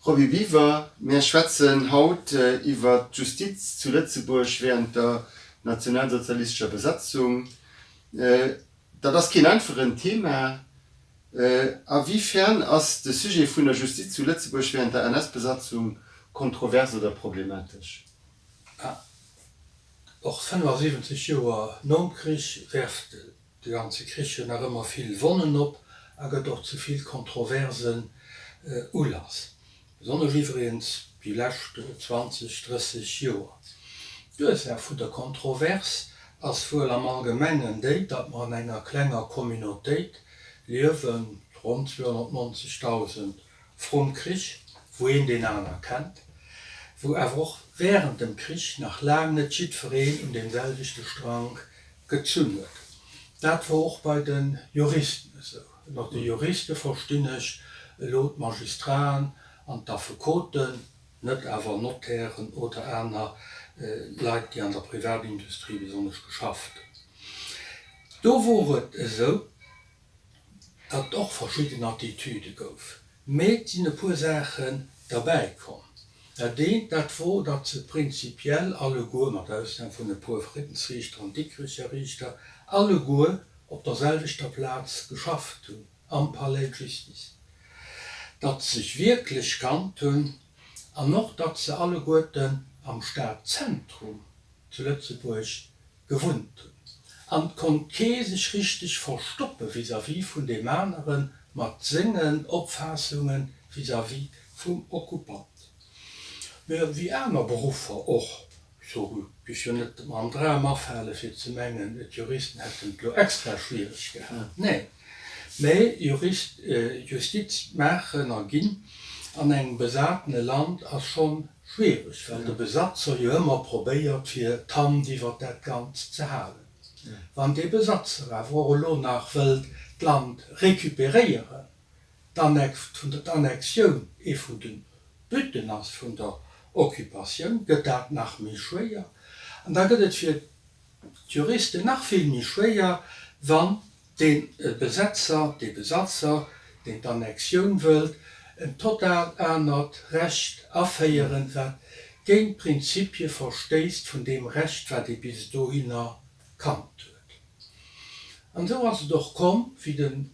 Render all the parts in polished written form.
Roby Biwer, Mär schwätzen haut iwwer d'Justiz zu Lëtzebuerg während der nationalsozialistescher Besatzung. Dat ass keen einfachen Thema. A wéi fern ass de Sujet vun der Justiz zu Lëtzebuerg während der NS-Besatzung kontrovers oder problematesch? A Och 75 Joer nom Krich werft de ganze Krich jo nach ëmmer vill Wonnen op a gëtt och zu vill Kontroversen Ulass. Besonnesch iwwregens déi lescht 20, 30 Joer. D'Ursaach vun der Kontrovers ass wuel am Allgemengen déi, datt mer an enger klenger Communautéit liewen, ronn 290.000 vrum Krich, wou een deen aner kennt, wou awer och während dem Krich nach laang net jiddwereen un deem selwechte Strank gezunn huet. Dat wor och bei de Juristen esou. Ënner de Juriste verstinn ech elo d'Magistraen an d'Affekoten, net awer Notairen oder aner Leit, déi an der Privatindustrie besonnesch geschafft hunn. Do wor et esou, datt et och verschidden Attitüde gouf, mee et sinn e puer Saachen derbäi komm. Dat eent, dat wor, datt se prinzipiell alleguer, mat Ausnam vun e puer Friddensriichter an Dikricher Riichter, alleguer op der selwechter Plaz geschafft hunn, am Palais de Justice, datt se sech wierklech kannt hunn an och, datt se alleguerten am Stadzentrum zu Lëtzebuerg gewunnt hunn, an 't konnt kee sech richteg verstoppe vis-à-vis vun deem anere mat sengen Opfaassungen vis-à-vis vum Okkupant. Mä wéi aner Beruffer och, ech soe géif jo net am Dram afale fir ze mengen, d'Juristen hätten et lo extra schwiereg gehat, nee, mä Jurist, Justiz maachen a ginn an engem besatene Land ass schonn Schwiereg, well de Besatzer jo ëmmer probéiert fir d'Hand iwwer dat Ganzt ze halen. Wann dee Besatzer awer och elo nach wëllt d'Land récupéréieren, d'Annexioun ee vun de Butten ass vun der Occupatioun, gëtt dat nach méi schwéier. An da gëtt et fir d'Juristen nach vill méi schwéier, wann dee Besetzer, dee Besatzer, deen d'Annexioun wëllt, en total anert Recht aféieren, wat géint d'Prinzipie verstéisst vun deem Recht, wat ee bis dohinner kannt huet. An esou ass et och komm, wéi den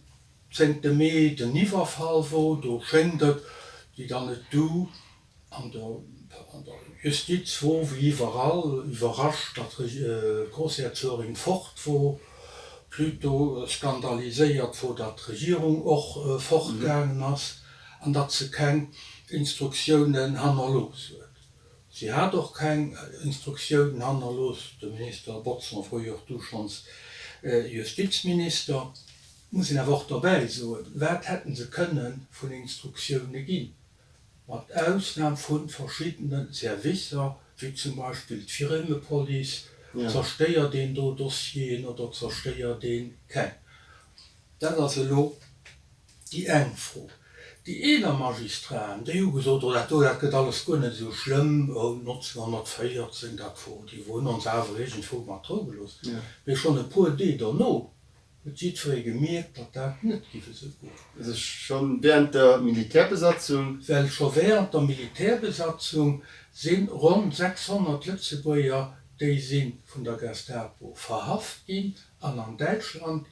zéngte Mee den Iwwerfall wor, do schéngt et, déi dann et du An der Justiz wor, wéi iwwerall, iwwerrascht, datt d'Groussherzogin fort wor, plutôt skandaliséiert wor, datt d'Regierung och fortgaangen ass an datt se keng Instruktiounen hannerlooss huet. Si hat och keng Instruktiounen hannerlooss, de Minister Bodson wor jo och du schonns Justizminister. Muss een awer och derbäi soen, wat hätten se kënne vun Instruktioune ginn? Mat Ausnam vu verschiddene Servicer, wéi zum Beispill d'Firmepolice, zerstéiert een do Dossieren oder zerstéiert ee keng? Dat ass elo déi eng Fro. Déi eeler Magistraten, déi hu gesot, oh dat do, dat gëtt alles guer net esou schlëmm, oh 1914, dat wor, déi hunn ons awer iergendwou mat Rou gelooss. Mee schonn e puer Deeg dono Huet jiddweree gemierkt, datt dat net giff esou goen. Also scho während der Militärbesatzung? Well scho während der Militärbesatzung si ronn 600 Lëtzebuerger, déi si vun der Gestapo verhaft ginn an an Däitschland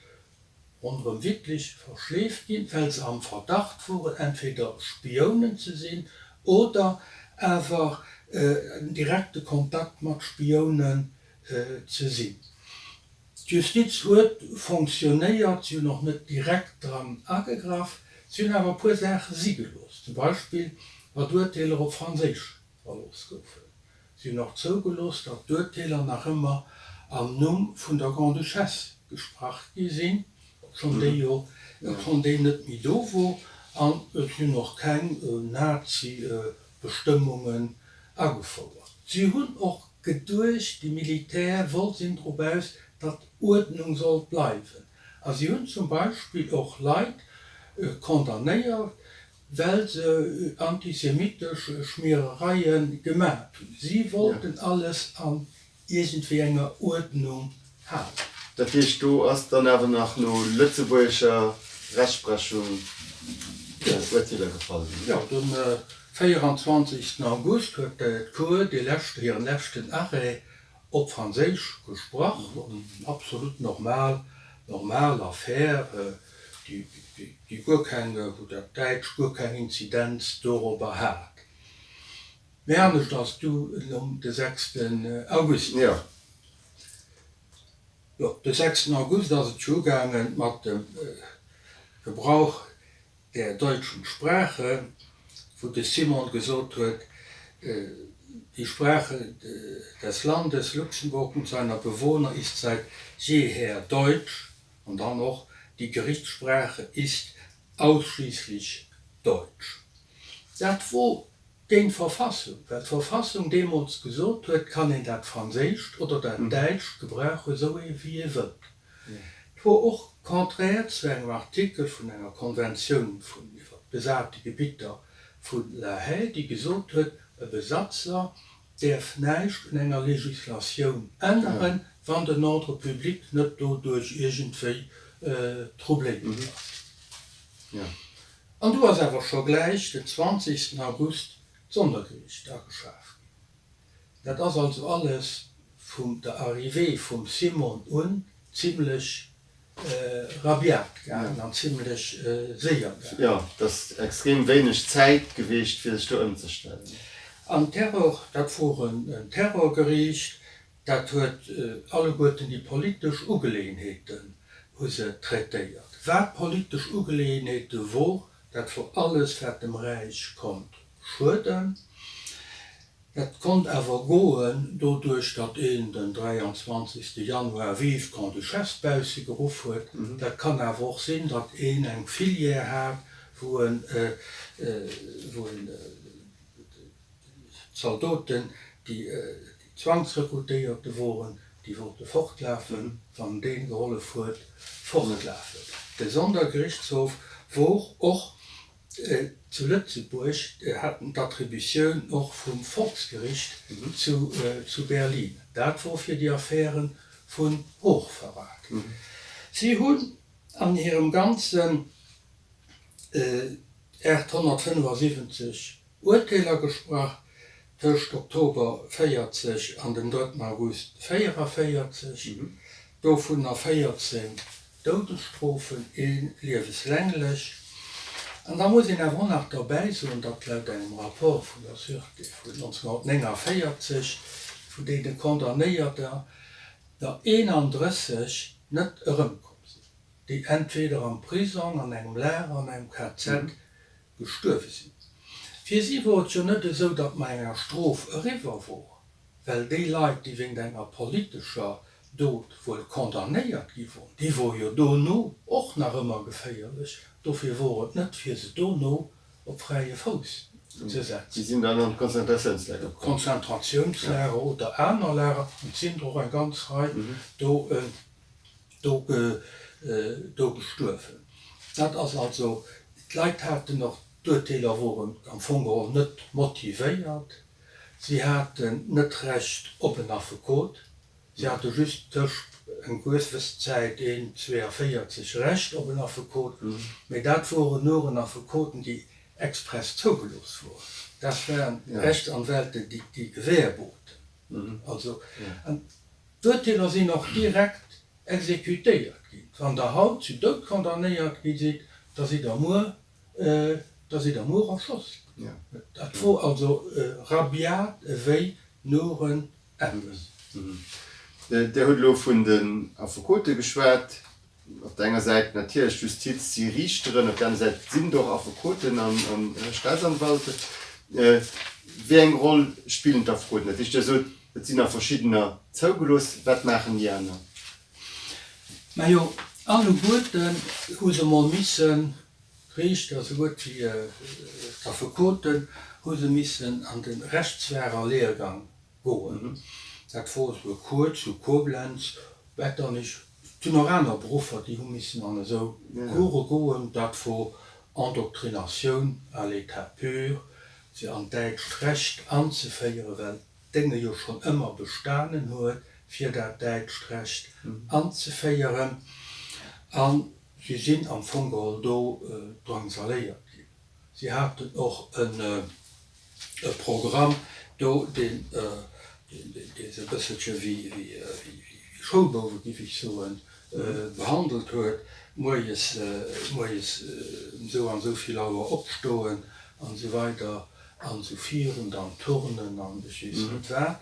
ronderëm Wittlich verschleeft ginn, well se am Verdacht woren, entweder Spiounen ze sinn oder awer en direkte Kontakt mat Spiounen ze sinn. D'Justiz huet fonctionnéiert, si hunn och net direkt dran agegraff, si hunn awer e puer Saache si gelooss, zum Beispill datt Urteeler op Franséisch erlooss goufen. Si hunn och zougelooss, datt d'Urteeler nach ëmmer am Numm vun der Grande-Duchesse gesprach gi sinn, obschonn déi jo, obschonn déi net méi do wor. An si hunn och keng Nazi-Bestëmmungen agefouert. Si hunn och geduecht, déi Militär wollt sinn drop aus, datt Uerdnung sollt bleiwen. A si hunn zum Beispill och Leit condamnéiert, well se antisemitesch Schmierereie gemat hunn. Si wollten alles an iergendwéi enger Uerdnung halen. Dat heescht, do ass dann awer nach no lëtzebuergescher Rechtsprechung Urteeler gefall ginn? Jo, den. 24. August huet d'Cour dee leschte, hiren leschten Arrêt op Franséisch gesprach, eng absolut normal, normal Affär, déi, déi guer keng, wou dat Däitsch guer keng Inzidenz dorobber hat. Mee anescht ass du nom de 6. August. Jo. Jo, de 6. August ass et jo ugaange mat dem Gebrauch der deutschen Sprache, wou de Simon gesot huet, Die Sprache des Landes Luxemburg und seiner Bewohner ist seit jeher Deutsch, an dann och, Die Gerichtssprache ist ausschließlich Deutsch. Dat wor Géint d'Verfassung, well d'Verfassung deemools gesot huet, kann een dat Franséischt oder dat Däitscht gebrauchen, esou ee wéi ee wëllt. Et wor och contraire zu engem Artikel vun enger Konventioun vun iwwer d'besate Gebitter vu La Haye, déi gesot huet, e Besatzer däerf näischt un enger Législatioun änneren, wann den Ordre public net doduerch iergendwéi troubléiert ass. An du ass awer scho gläich den 20 August d'Sondergeriicht ageschaf ginn. Dat ass also alles vum der Arrivée vum Simon un zimlech rabiat gaangen an zimlech séier gaangen. Jo, et ass extrem wéineg Zäit geweecht fir sech do ëmzestellen. An Terror, dat wor en Terrorgeriicht, Dat huet alleguerten déi politesch Ugeleeënheeten hu se traitéiert. Wat politesch Ugeleeënheete wor, dat wor alles wat dem Räich konnt schueden. Dat konnt awer goen doduerch, datt een den 23. Januar Vive Grand-Duchesse bausse geruff huet. Dat kann awer och sinn, datt een eng Filière hat, wou en, wou en, D'Zaldoten, déi Zwangsrekrutéierte woren, déi wollte fortlafen, wann deen gehollef huet fortlafen. De Sondergerichtshof wor och zu Lëtzebuerg, haten d'Attributioun och vum Volksgericht zu Berlin. Dat wor fir déi Affäre vun Hochverrat. Si hunn an hirem ganzen 875 Urteeler gesprach tëscht Oktober 40 an dem drëtten August 44, dovunner 14 Doudesstrofen, ee lieweslänglech. An da muss een awer och nach derbäi soen, datt laut engem Rapport vun der Sûreté vun 1949 vun deene Condamnéierter der 31 net erëmkomm sinn. déi entweder am Prisong, an engem Lager, an engem KZ gestuerwe sinn. Fir si wor et jo net esou, datt mat enger Strof eriwwer wor, well déi Leit, déi wéint enger politescher Dot wuel condamnéiert gi woren, déi wore jo dono och nach ëmmer geféierlech, dofir wor et net, fir se dono op fräie Fouss ze setzen. Déi sinn dann an d'Konzentratiounslager komm. Konzentratiounslager oder aner Lager, an et sinn der och eng ganz Rei do. do do gestuerwen. Dat ass also, d'Leit haten och, d'Urteeler woren am Fong geholl net motivéiert, si haten net Recht op en Affekot, si hate just tëscht eng gewëss Zäit, een 42, Recht op en Affekot, mee dat woren nuren Affekoten, déi express zougelooss woren. Dat waren Rechtsanwälte, déi déi Gewähr boten. Also, an D'Urteeler sinn och direkt exekutéiert ginn. Wann Der haut zu Doud condamnéiert gi sidd, da sidd Der muer, da sidd Der muer erschoss. Dat wor also rabiat ewéi nuren eppes. Der hutt elo vun den Affekote geschwat. Op der enger Säit natierlech d'Justiz si Riichteren, op der aner Säit sinn et och Affekoten a Staatsanwalten. Wéi eng Roll spillen d'Affekoten? Dat heescht, Dir sot, et sinn der verschiddener zougelooss. Wat maachen déi aner? Majo, alleguerten hu se emol missen, d'Riichter esougutt wéi d'Affekoten, hu se missen an de Rechtswahrerlehrgang goen. Dat wor esou e Cours zu Koblenz, Metternich, et sinn och aner Beruffer, déi hu missen an esou Course goen. Dat wor Endoktrinatioun à l'état pur, se an d'däitscht Recht anzeféieren, well d'Dénge jo schonn ëmmer bestanen huet, fir dat däitscht Recht anzeféieren. A si sinn am Fong geholl do drangsaléiert ginn. Si haten och en. E Programm do, deen se e bësselche wéi Schoulbouwe, géif ech soen, behandelt huet, moies moies ëm esou an esou vill Auer opstoen an esou weider an esou virun, dann Turnen an ech weess net wat.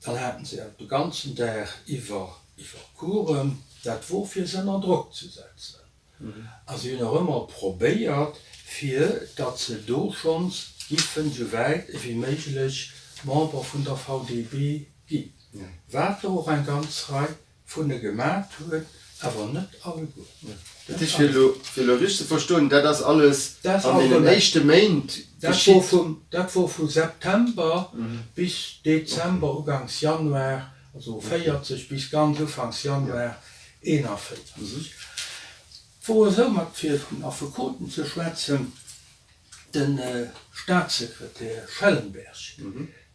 Dann haten se de ganzen Dag iwwer iwwer Coursen. Dat wor fir se ënner Drock ze setzen. A si hunn och ëmmer probéiert, fir datt se do schonns giffen esou wäit ewéi méiglech Member vun der VDB ginn, wat der och eng ganz Rei vun e gemat huet, awer net alleguer. Dat heescht, fir elo, fir elo richteg ze verstoen, dat ass alles an deenen éischte Méint geschitt? Dat wor vu September bis Dezember, uganks Januar, also 40 bis ganz ufanks Januar 41. Et wor esou, mat fir vun Affekoten ze schwätzen, de Staatssekretär Schellenberg,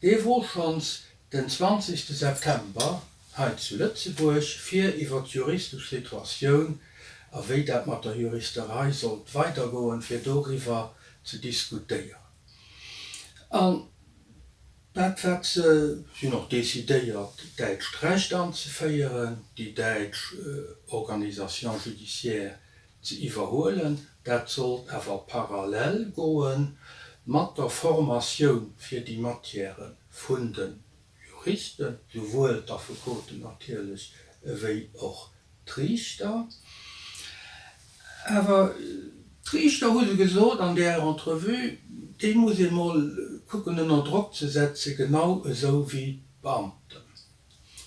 dee wor schonns den 20 September hei zu Lëtzebuerg, fir iwwer d'juristesch Situatioun a wéi dat mat der Juristerei sollt weidergoen, fir doriwwer ze diskutéieren. An Dat wat se, si hunn och decidéiert däitscht Recht anzeféieren, déi däitsch Organisation judiciaire ze iwwerhuelen, dat sollt awer parallel goe mat der Formatioun fir déi Matièrë vun de Juristen, souwuel d'Affekoten natierlech ewéi och D'Riichter, awer d'Riichter hu se gesot an där Entrevue, déi muss ee mol kucken ënner Drock ze setzen, genau esou wéi d'Beamten.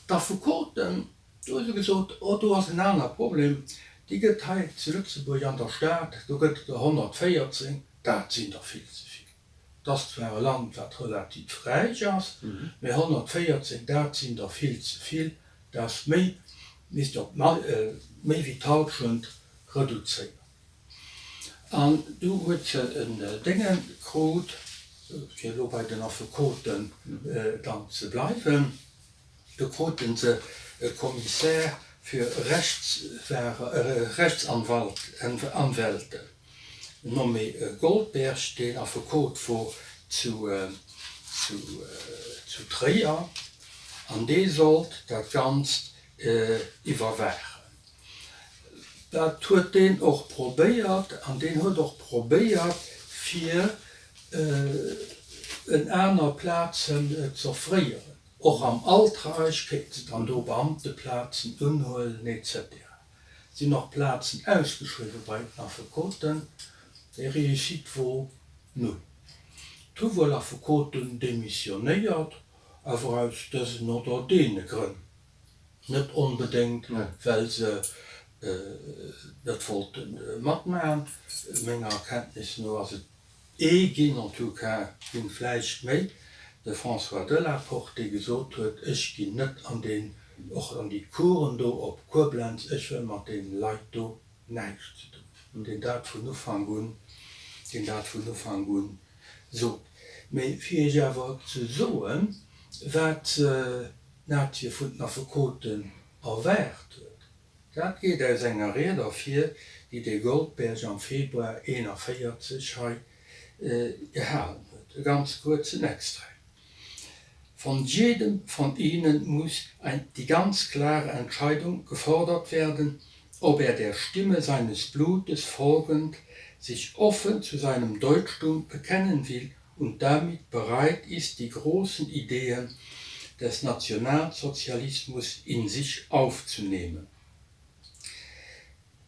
D'Affekoten, do hu se gesot, oh do ass en aner Problem, déi gëtt hei zu Lëtzebuerg an der Stad, do gëtt et der 114, dat sinn der vill ze vill. Et ass zwar e Land wat relativ räich ass, mä 114, dat sinn der vill ze vill, Dat ass méi, misst op méi wéi d'Halschent reduzéieren. An du huet se en Dénge krut, fir elo bei den Affekoten dann ze bleiwen, do krute se e Commissaire für Rechtsanwälte, nommé Goldberg, deen Affekot wor zu Tréier, an dee sollt dat Ganzt iwwerwaachen. Dat huet deen och probéiert, an deen huet och probéiert, fir en aner Plazen z'offréieren. Och am Altreich kéinte se dann do Beamteplazen unhuelen, etc. Sinn och Plazen ausgeschriwwen bei den Affekoten, déi Réussite wor null. Et hu wuel Affekoten demissionéiert, awer aus dësen oder deene Grënn, net onbedéngt well se net wollte matmachen. Menger Erkenntnis no ass et Ee ginn, en tout cas ginn vläicht méi, de François Delaporte, dee gesot huet, ech ginn net an deen, och an déi Coursen do op Koblenz, ech wëll mat deene Leit do näischt ze dinn hunn, deen dat vun Ufank un, deen dat vun Ufank un sot. Mee fir Iech awer ze soen, wat d'Nazie vun den Affekoten erwaart huet, Dat geet aus enger Ried ervir, déi de Goldberg am Februar 41 hei gehalen huet. E ganz kuerzen Extrait, Von jedem von ihnen muss ein die ganz klare Entscheidung gefordert werden, ob er der Stimme seines Blutes folgend sich offen zu seinem Deutschtum bekennen will und damit bereit ist, die großen Ideen des Nationalsozialismus in sich aufzunehmen.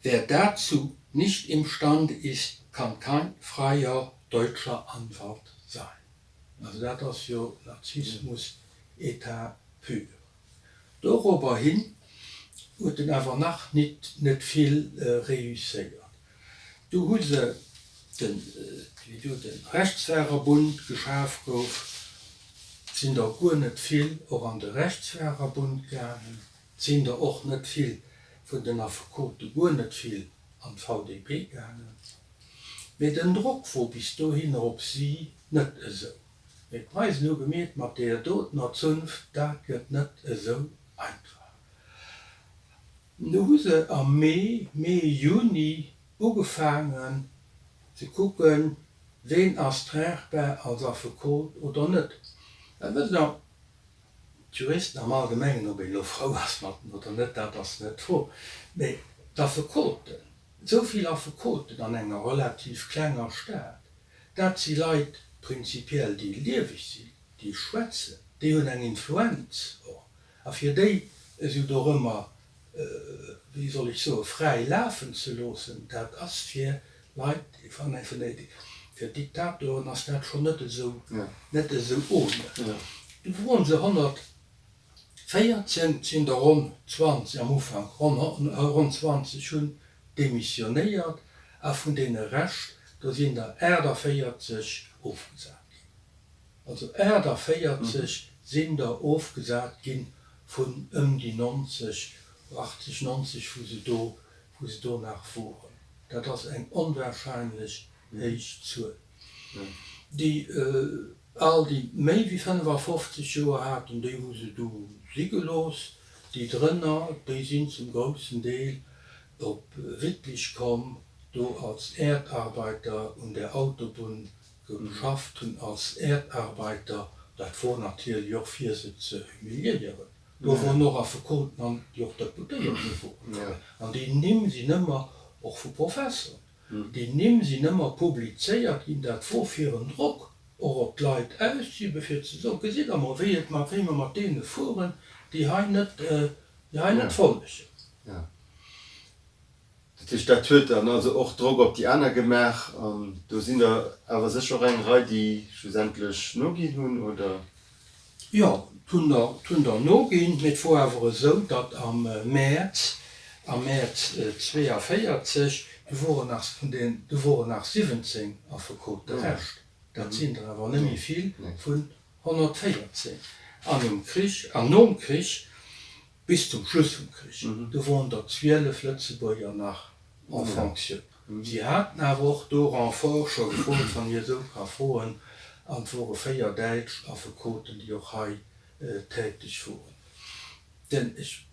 Wer dazu nicht imstande ist, kann kein freier deutscher Anwalt sein. Also dat ass jo Nazismus état pur. Dorobber hin huet en awer nach nit net vill réusséiert. Du hu se den, wéi du de Rechtsfahrerbund geschaf gouf, sinn der guer net vill och an de Rechtsfahrerbund gaangen, sinn der och net vill vun den Affekote guer net vill an d'VDP gaangen. Mee den Drock wor bis dohinner op si net esou. Mee d'Preisen hu gemierkt, mat deer dotener Zunft, dat gëtt net esou einfach. Du hu se am Mee, Mee, Juni ugefaangen ze kucken. Ween ass tragbar als Affekot oder net? Well wësst Der, d'Juristen am Allgemengen, ob een elo frou ass mat en oder net, dat ass net d'Fro, mee d'Affekoten, esou vill Affekoten an enger relativ klenger Stad, dat si Leit prinzipiell, déi lieweg sinn, déi schwätzen, déi hunn eng Influenz och, a fir déi esou dorëmmer wéi soll ech soen, fräi lafen ze loossen, dat ass fir Leit, fir Diktatoren ass dat schonn net esou, net esou ohne. Du woren se 114, et sinn der ronn 20 am Ufank, ronn 20 hunn demissionéiert a vun deene Rescht, do sinn der 48 ofgesat ginn. Also 48 sinn der ofgesat gi vun ëm déi 90, 80, 90, wou se do, wou se do nach woren. Dat ass eng onwahrscheinlech héich Zuel. Déi al, déi méi wéi 55 Joer haten, déi hu se du si gelooss. Déi drënner, déi sinn zum groussen Deel op Wittlich komm, do als Erdarbeiter un der Autobunn Geschafft hunn als Erdarbeiter, dat wor natierlech och fir se ze humiliéieren. Do woren och Affekoten an déi och Deputéierte woren. An déi Nimm sinn ëmmer, och vu Professoren, déi Nimm sinn ëmmer publizéiert ginn. Dat wor fir en Drock och op d'Leit auszeüben, fir ze soen, gesitt der mol, wéi et mat, wéi mer mat deene fueren, déi hei net, déi hei net follegen. Dat heescht, dat huet dann also och Drock op déi aner gemaach. An do sinn der awer sécher och eng Rei, déi schlussendlech noginn hunn, oder? Jo, et hunn der, et hunn der noginn. Mee et wor awer esou, datt am Mäerz, am Mäerz 42, du woren nach vun den, du woren nach 17 Affekote Rescht. Dat sinn der awer net méi vill vun 114. An um Krich, an nom Krich, Bis zum Schluss vum Krich, do woren der 12 Lëtzebuerger nach en fonction. Si haten awer och do Renfort scho gefrot, wann hie esou ka froen, an et wore 4 däitsch Affekoten, déi och hei täteg woren. Den, ech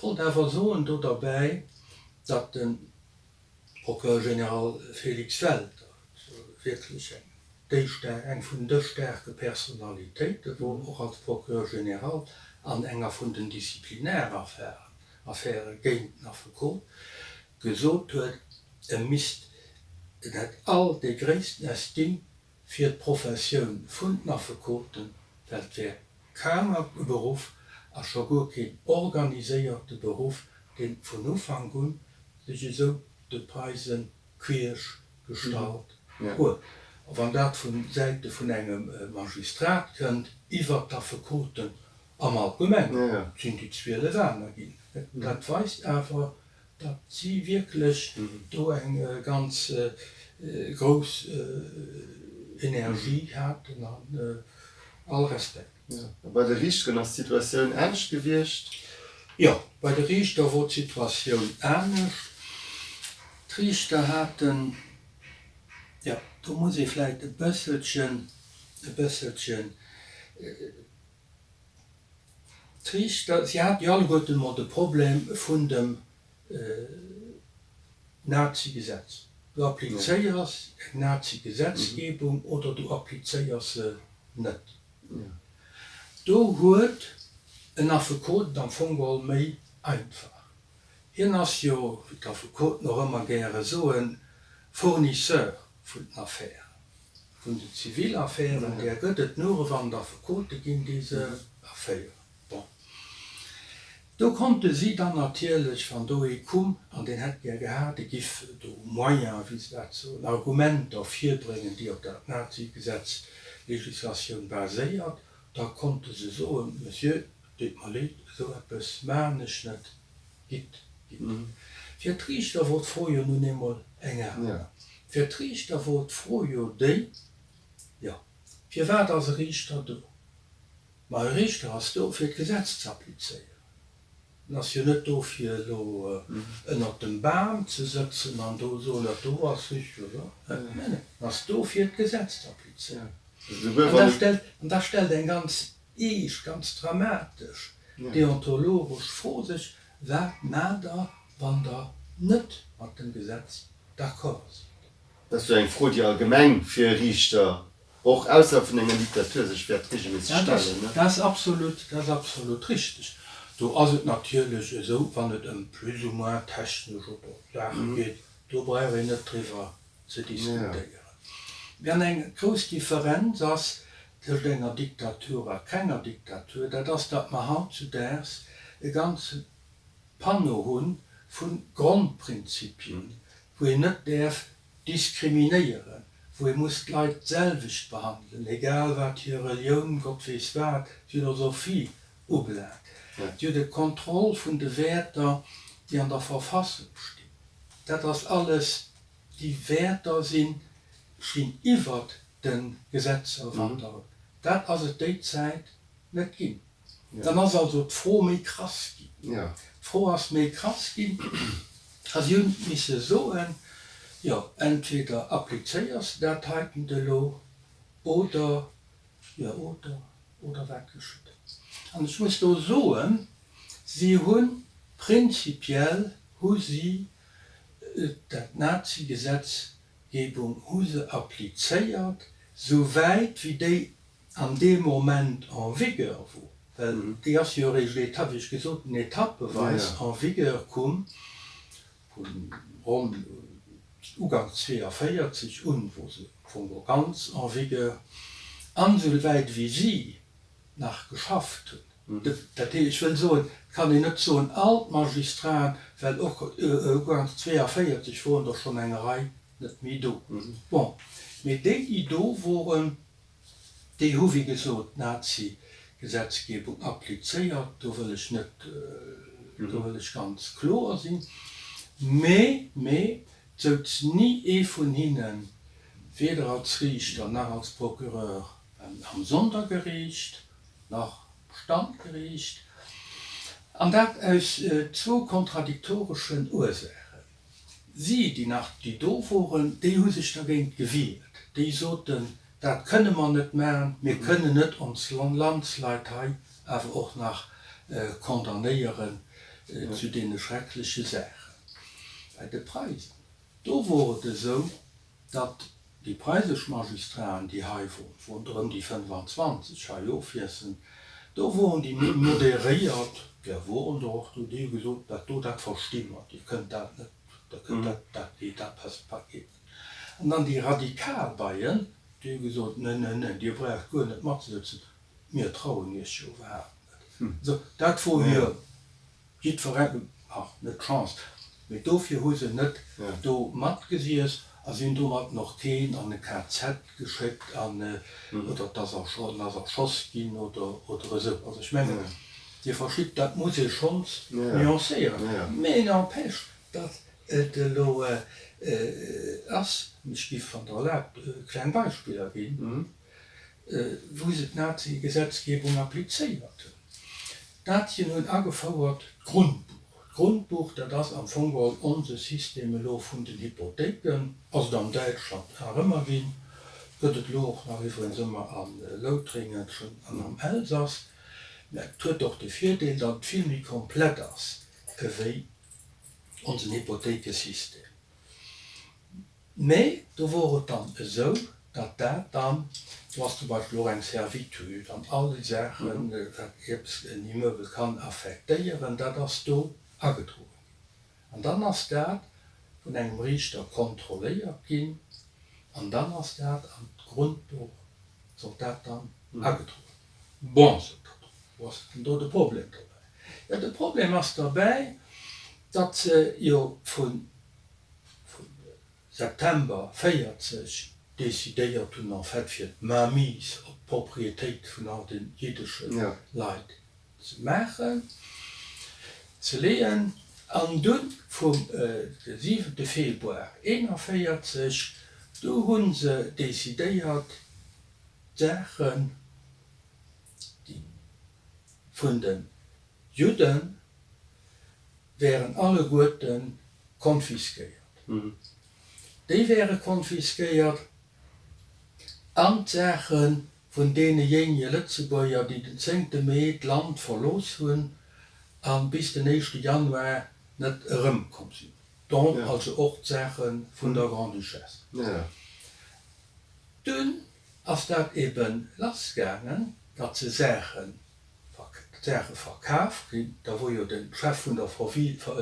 wollt awer soen do derbäi, datt de Procureur général Félix Welter wierklech eng déi eng vun de staarke Personalitéite wor, och als Procureur général an enger vun den Disziplinäraffären, Affäre géint den Affekot, gesot huet, e misst, en hätt all déi gréissten Estime fir d'Professioun vun den Affekoten, well et wär kaum e Beruff, a scho guer keen organiséierte Beruff, deen vun Ufank un sech esou de Preisen queesch gestallt huet. A wann dat vu Säite vun engem Magistrat kënnt, iwwert d'Affekoten am Allgemengen, et sinn déi 12 aner ginn, dat weist awer, datt si wierklech do eng ganz grouss Energie haten an all Respekt. A bei de Riichteren ass d'Situatioun anescht gewiescht? Jo, bei de Riichter wor d'Situatioun anescht. D'Riichter haten, jo, do muss ee vläicht e bësselchen, e bësselchen, d'Riichter, si haten jo alleguerten emol de Problem vun dem Nazi-Gesetz. Du applizéiers eng Nazi-Gesetzgebung oder du applizéiers se net. Do huet en Affekot et am Fong geholl méi einfach. Hien ass jo, wéi d'Affekoten och ëmmer gäre soen, Fournisseur vun den Affären, vun den Zivilaffären. Där gëtt et nure wann et Affekote ginn, déi se aféieren. Bon, do konnte si dann natierlech, wann do ee kumm an deen hätt gär gehat, e giff do Moyens, wéi se dat soen, Argumenter virbréngen, déi op der Nazi-Gesetz-Legislatioun baséiert, da konnte se soen, Monsieur, deet mer leed, esou eppes maachen ech net, gitt, gitt. Fir d'Riichter wor d'Fro jo nun eemol eng aner. Fir d'Riichter wor d'Fro jo déi, jo, firwat ass e Riichter do? Ma e Riichter ass do, fir d'Gesetz ze applizéieren. En ass jo net do, fir elo ënnert dem Bam ze sëtzen an do soen, dat do ass richteg oder net. Neen, neen, en ass do, fir d'Gesetz ze applizéieren. An da stellt eng ganz eescht, ganz dramatesch deontologesch Fro sech, Wat maacht Der, wann Der net mat dem Gesetz d'accord sidd? Dat ass jo eng Fro, déi allgemeng fir e Riichter, och ausserhalb vun enger Diktatur, sech wäert regelméisseg stellen. Dat ass absolut, dat ass absolut richteg. Do ass et natierlech esou, wann et ëm plus ou moins technesch oder Saache geet, do brauch een net driwwer ze diskutéieren. Mä an eng grouss Differenz ass tëscht enger Diktatur a kenger Diktatur, dat ass, datt mer hautzudaags e ganze Panneau hu vu Grondprinzipien, wou een net däerf diskriminéieren, wou ee muss d'Leit d'selwecht behandelen, egal wat hir Relioun, Gott weess wat, Philosophie ubelaangt. Dir hutt e Contrôle vun de Wäerter, déi an der Verfassung stinn. Dat ass alles, déi Wäerter sinn, stinn iwwert de Gesetzer ronderëm. Dat ass et déi Zäit net ginn. Dann ass also d'Fro méi krass ginn. D'Fro ass méi krass ginn a si hunn misse soen, jo, entweder applizéiers de dat heiten elo oder, jo, oder, oder wat geschitt? An ech muss do soen, si hu prinzipiell hu si dat Nazi-Gesetzgebung hu se applizéiert, souwäit wéi déi an deem Moment en vigueur wor, well déi ass jo eréischt étape, wéi ech gesot hunn, etappeweis en vigueur komm, vu ronn uganks 42 un wor se am Fong och ganz en vigueur, an esouwäit wéi si nach geschafft hunn. Dat heescht, ech wëll soen, et kann een net soen all d'Magistraten, well och uganks 42 woren der schonn eng Rei net méi do. Bon, mee déi, déi do woren, Déi hu wéi gesot d'Nazi-Gesetzgebung applizéiert, do wëll ech net, do wëll ech ganz kloer sinn. Mee, mee et souz ni ee vun hinnen, weder als Riichter nach als Procureur am Sondergeriicht nach am Standgeriicht, an dat aus zwou kontradiktoreschen Ursaachen. Si, déi nach, déi do woren, déi hu sech dergéint gewiert. Déi soten, Dat kënne mer net maachen, mir kënnen net ons Landsleit hei awer och nach condamnéieren zu deene schreckleche Saachen. Bei de Preisen, do wor et esou, datt déi preisesch Magistraten, déi hei woren, et woren der ëm déi 25 hei ofhiessen, do woren déi méi moderéiert, där woren der och do, déi hu gesot, dat do, dat versti mer, Dir kënnt dat net, der kënnt dat, dat geet, dat passt, dat geet net. An dann déi radikal Beien, déi hu gesot, Ne, ne, ne, Dir braucht guer net matzesëtzen, mir trauen Iech jo iwwerhaapt net. Also dat wor hir. Jiddwerengem, ach, net d'Chance, mee dofir hu se net do matgesiess a si hunn domatten och keen an e KZ geschéckt an, oder et ass en ass erschoss ginn oder, oder esou. Also ech mengen, Dir verstitt, dat muss ee schonns nuancéieren. Mee n'empêche, datt et elo ass, an ech giff, wann Der erlaabt, kleng Beispiller ginn, wou se d'Nazi-Gesetzgebung applizéiert hunn. D'Nazien hunn agefouert d'Grundbuch. D'Grundbuch, dat ass am Fong geholl onse System elo vun den Hypothéiken, ass et an Däitschland nach ëmmer ginn, gëtt et elo och nach iwwregens ëmmer a Loutrengen an am Elsass. Mä et huet och de Virdeel, datt et vill méi komplett ass ewéi onsen Hypothéikesystem. Mä do wor et dann esou, datt dat dann, do ass zum Beispill och eng Servitude an all déi Saachen, wat eppes en Immeuble kann affektéieren, dat ass do agedroen ginn. An dann ass dat vun engem Riichter kontrolléiert ginn an dann ass dat an d'Grundbuch, sollt dat dann agedroen ginn. Bon, sot der do, wou ass denn do de Problem dobäi? Jo, de Problem ass derbäi, datt se jo vun vu September 40 decidéiert hunn en fait fir d'Mainmise op d'Propriétéit vun all de jiddesche Leit ze maachen, ze leeën. An dunn vum de siwente Februar 41, du hu se decidéiert d'Saachen, déi vun de Judden, wären alleguerte konfiskéiert. Déi wäre konfiskéiert an d'Saache vun deenejéinege Lëtzebuerger, déi den zéngte Mee d'Land verlooss hunn a bis den éischte Januar net erëmkomm sinn. Dont also och d'Saache vun der Grande-Duchesse. Dunn ass dat ebe lassgaangen, datt se Saache d'Saache verkaf ginn. Da wor jo de Chef vun der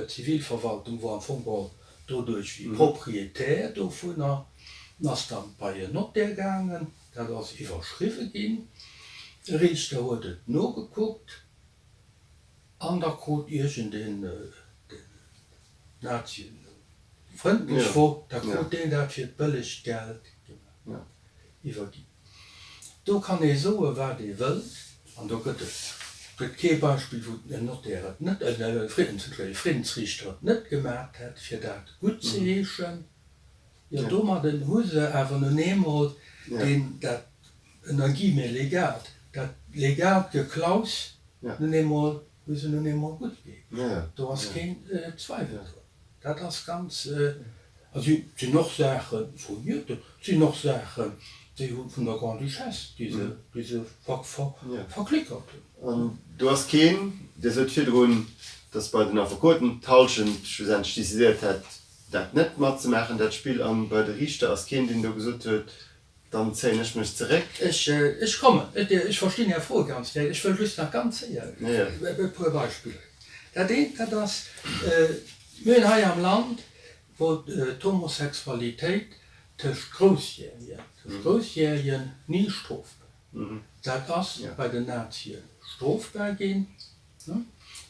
Zivilverwaltung wor am Fong geholl doduerch wéi Propriétaire dovunner, en ass dann bei en Notaire gaangen, dat ass iwwerschriwwe ginn, de Riichter huet et nogekuckt an da krut iergendeen, deen Naziefrëndlech wor, da krut deen dat fir d'bëllegt Geld gemaach, iwwerginn. Do kann ee soe wat ee wëllt, an do gëtt et gëtt kee Beispill wou en Notaire et net, e Friddensriichter et net gemaacht hätt fir dat guttzeheeschen. Jo domadden hu se awer nun eemol deen dat ënner Guillemets legaalt, dat legaalt Geklaus nun eemol hu se nun eemol guttgeheescht. Do ass keen Zweiwel drun. Dat ass ganz. A si sinn och Saache vu Newton, sinn och Saachen, déi hu vun der Grande-Duchesse, déi se, déi se verklickert hunn. An do ass keen, Dir sot virdrun, datt bei den Affekoten d'Hallschent schlussendlech decidéiert hätt, dat net matzemaachen, dat Spill, a bei de Riichter ass keen, deen do gesot huet, dann zéien ech mech zeréck. Ech, ech kommen. Ech verstinn Är Fro ganz gär. Ech wëll just nach ganz séier e puer Beispiller ginn. Dat eent, dat ass, mir hunn hei am Land, wor d'Homosexualitéit tëscht Groussjärien, tëscht Groussjärien ni strofbar. Dat ass bei den Nazie strofbar ginn,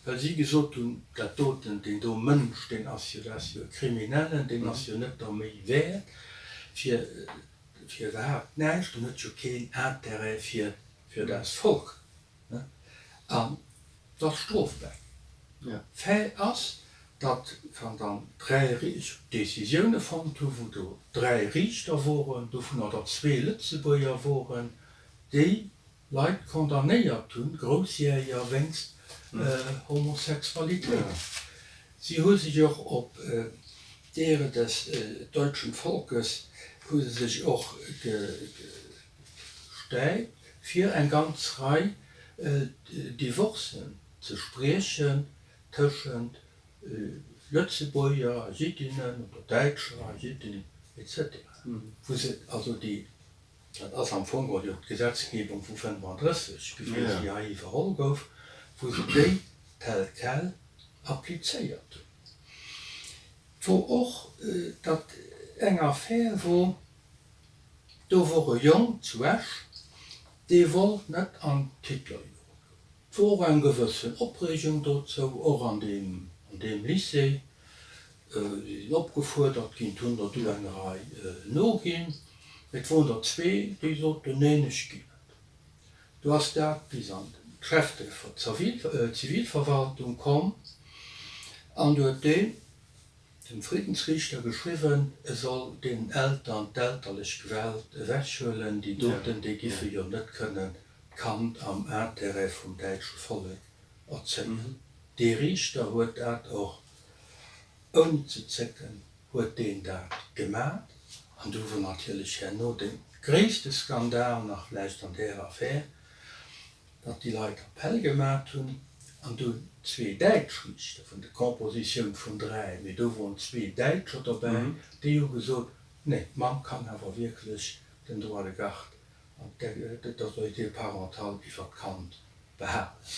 well si gesot hunn, dat doten, deen do Mënsch, deen ass jo, dat ass jo e Kriminellen, deen ass jo net der Méi wäert fir, fir iwwerhaapt näischt, en huet jo keen Intérêt fir, fir dat Volk. An et ass strofbar. Fait ass, datt wann dann 3 Décisioune fonnt hu wou do 3 Riichter woren, dovunner der zwee Lëtzebuerger woren, déi Leit condamnéiert hunn, Groussjäger wéinst Homosexualitéit. Si hu sech och op d'Ehre des deutschen Volkes hu se sech och gestäipt, fir eng ganz Rei Divorcen ze spriechen tëschent Lëtzebuerger a Jiddinnen oder Däitscher a Jiddinnen et cetera, wou se also déi, dat ass am Fong geholl jo d'Gesetzgebung vu 35 gewiescht, déi hei iwwerholl gouf, wou se déi tel quel applizéiert hunn. Wor och dat eng Affär wor, do wor e Jong zu Esch, dee wollt net an d'Hitlerjugend. Et wor och eng gewëssen Opreegung dozou, och an deem, an deem Lycée. Si sinn opgefuerdert ginn, et hunn der du eng Rei noginn, mee et woren der zwee, déi soten, Neen, ech ginn net. Du ass dat bis an den Chef de Zivilverwaltung komm an du huet deen dem Friddensriichter geschriwwen, e soll deenen Eltern d'elterlech Gewalt ewechhuelen, déi doten, déi giffe jo net kënnen d'Kand am Intérêt vum däitsche Vollek erzéien. Dee Riichter huet dat och ouni ze zécken huet deen dat gemat. An du wor natierlech herno de gréisste Skandal nach vläicht an där Affär, datt déi Leit Appell gemat hunn an dunn zwee däitsch Riichter, vun der Compositioun vun dräi, mee do woren zwee Däitscher dobäi, déi hu gesot, nee, d'Mamm kann awer wierklech den Droit de garde an d'Autorité parentale iwwert d'Kand behalen.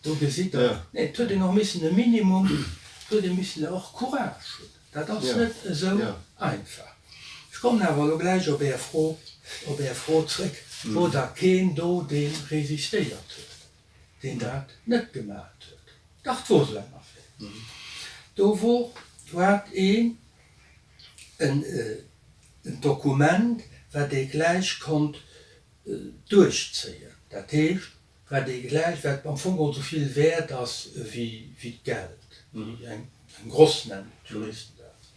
Do gesitt Der, nee, et huet een och missen e Minimum, et huet ee missen och Courage hunn. Dat ass net esou einfach. Ech kommen awer elo gläich op Är Fro, op Är Fro zrëck, Wor da keen do, dee resistéiert huet, deen dat net gemaacht huet? Dach, 't wor esou eng Affär. Do wor, do hat een en Dokument, wat ee gläich konnt duerchzéien, dat heescht, wat ee gläich, wat am Fong geholl esou vill wäert ass wéi d'Geld, wéi eng Gross nennen d'Juristen dat.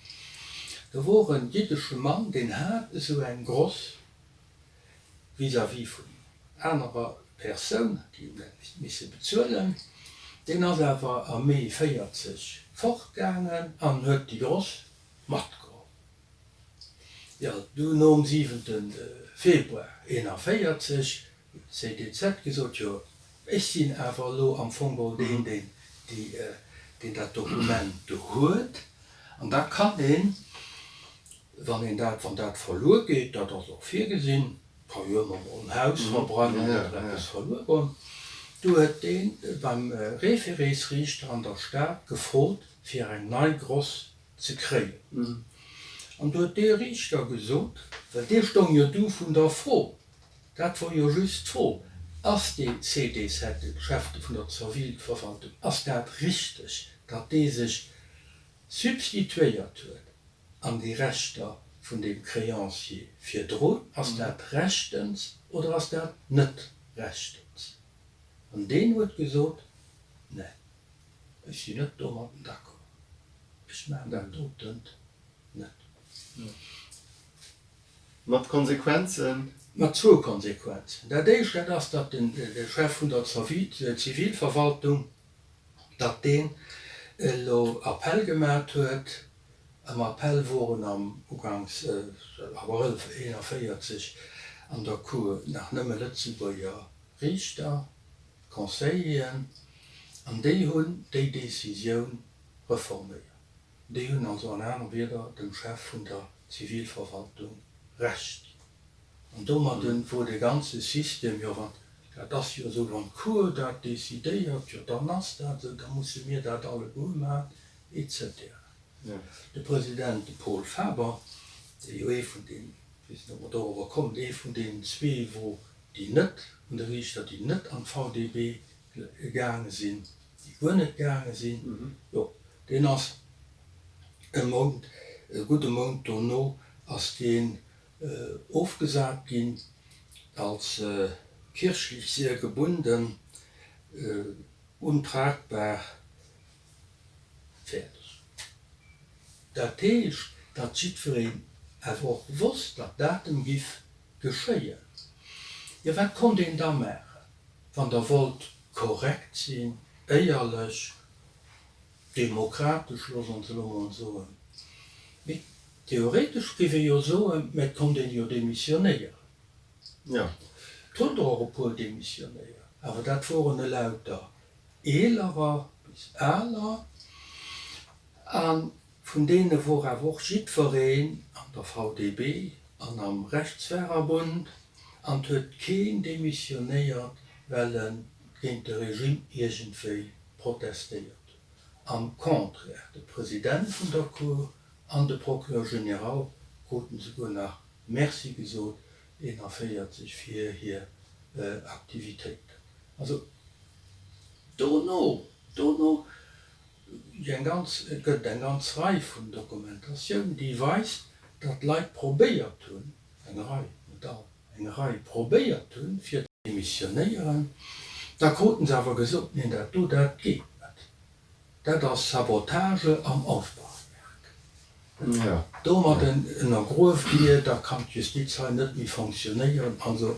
Do wor en jiddesche Mann, deen hat esou eng Gross vis-à-vis vun anerer Persoun, déi hunn dat misse bezuelen. Deen ass awer am Mee 40 fortgaangen an huet déi Gross matgeholl. Jo, du nom siwente Februar 41 huet d'CDZ gesot, jo, ech sinn awer elo am Fong geholl deen, deen déi, deen dat Dokument do huet. An da kann een, wann een dat, wann dat verluer geet, dat ass och virgesinn, ka jo ëmmer mol en Haus verbrennen oder eppes verluer goen, du huet dee beim Référésriichter an der Stad gefrot, fir eng nei Gross ze kréien. An du huet dee Riichter gesot, well dee stoung jo du vun der Fro, dat wor jo just d'Fro, ass dee CD7, de Chef vun der Zervilverwaltung, ass dat richteg, datt dee sech substituéiert huet an déi Rechter vun deem Créancier virdrun, ass dat rechtens oder ass dat net rechtens? An deen huet gesot, Nee, ech sinn net domatten d'accord, ech maachen dat dotent net. Mat Konsequenzen? Mat zwou Konsequenzen. Dat éischt, dat ass, datt de Chef vun der Zivilverwaltung, datt deen elo Appell gemat huet. Am Appell woren am uganks Abrëll 41 an der Cour nach nëmme Lëtzebuerger Riichter, Conseilleren, an déi hunn déi Décisioun reforméiert. Déi hunn also an anere Wieder dem Chef vun der Zivilverwaltung Recht ginn. An domadde wor de ganze System, jo wann, dat ass jo esou, wann d'Cour dat decidéiert, jo dann ass dat esou, da musse mir dat alleguer maachen, et cetera. De President, de Paul Faber, dee jo ee vun deenen, ech weess net, ob mer dorobber kommen, ee vun deenen zwee wor, déi net un de Riichter, déi net an d'VDB gaange sinn, déi guer net gaange sinn, jo, deen ass e Mount, e gudde Mount dono ass deen ofgesat ginn als kirchlich sehr gebunden, untragbar, fäerdeg. Dat heescht, datt jiddwereen awer och wosst, datt dat em giff geschéien. Jo, wat konnt een da maachen, wann Der wollt korrekt sinn, éierlech, Demokratesch, looss ons elo mol soen. Mee theoretesch géif ee jo soen, mä et konnt een jo demissionéieren. Jo. Et hunn der och e puer demissionéiert, awer dat woren elauter eelerer bis aler. A vun deene wor awer och jiddwereen an der VDB an am Rechtswärerbund an 't huet keen demissionéiert, well en géint de Regime iergendwéi protestéiert hunn. Am Contraire, de President vun der Cour an de Procureur général kruten souguer nach Merci gesot 41 fir hir Aktivitéiten. Also dono, dono eng ganz, gëtt et eng ganz Rei vun Dokumentatioun, déi weist, datt Leit probéiert hunn, eng Rei, net all, eng Rei probéiert hunn, fir ze demissionéieren, da kruten se awer gesot, neen, dat do, dat geet net, dat ass Sabotage am Aufbauwerk. Domat ënnergrueft Dir, da kann d'Justiz hei net méi fonctionnéieren. Also,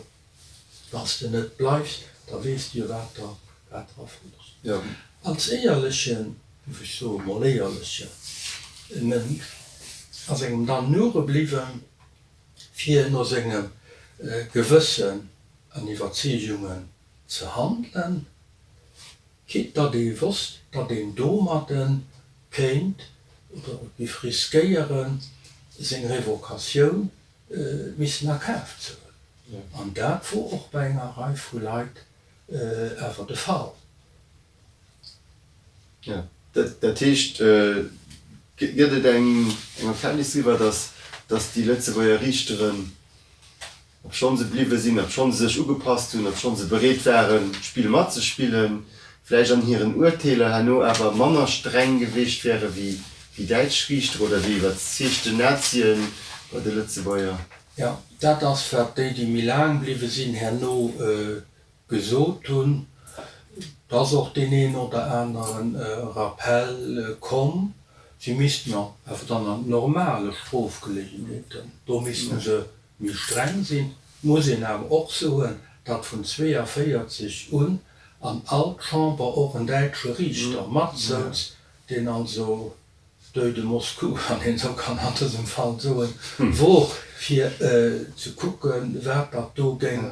wann s de net bleifs, da weess de jo, wat der, wat der erfuerdert. Als éierlechen, ech soe mol éierleche Mënsch ass engem dann nure bliwwen, fir no sengem Gewëssen an Iwwerzeegungen ze handelen, quitte datt ee wosst, datt een domadde kéint oder giff riskéieren, seng Revocatioun missen a Kaf ze huelen. An dat wor och bei enger Rei vu Leit awer de Fall. Jo, dat heescht, gëtt et eng Erkenntnis driwwer, datt déi Lëtzebuerger Riichteren, obschonn se bliwwe sinn, obschonn se sech ugepasst hunn, obschonn se bereet waren, d'Spill matzespillen, vläicht an hiren Urteeler herno awer manner streng gewiescht wäre wéi däitsch Riichter oder wéi iwwerzeegte Nazie bei de Lëtzebuerger? Jo, dat ass, wat déi, déi méi laang bliwwe sinn, herno gesot hunn, et ass och deen een oder anere Rappel komm, si missten awer dann an normale Strofgelegenheeten, do misste se méi streng sinn. Et muss een awer och soen, datt vun 42 un an all Chamber och en däitsche Riichter matsouz, deen also Deuil de Moscou, wann een esou kann an dësem Fall soen, wor, fir ze kucken, wat dat do géing,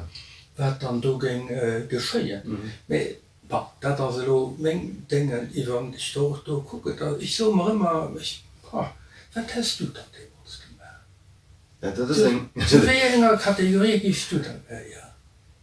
wat dann do géing geschéien. Mä bon, dat ass elo meng Déngen iwwer, ech do och do kucken, ech soe mer ëmmer, ech, ah. Wat häss du dann deemools gemaach? Zu wéi enger Kategorie giffs du da gehéieren?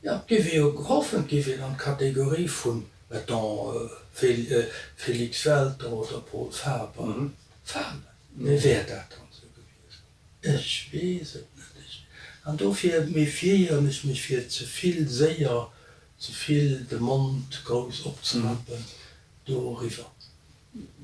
Jo, et géif ee jo hoffen, et géif een an d'Kategorie vun, mettons, Félix Welter oder Pol Faber falen. Mee wär dat dann esou gewiescht? Ech weess et net. Ech, an dofir méfiéieren ech mech fir ze vill séier, ze vill de Mond grouss opzerappen doriwwer.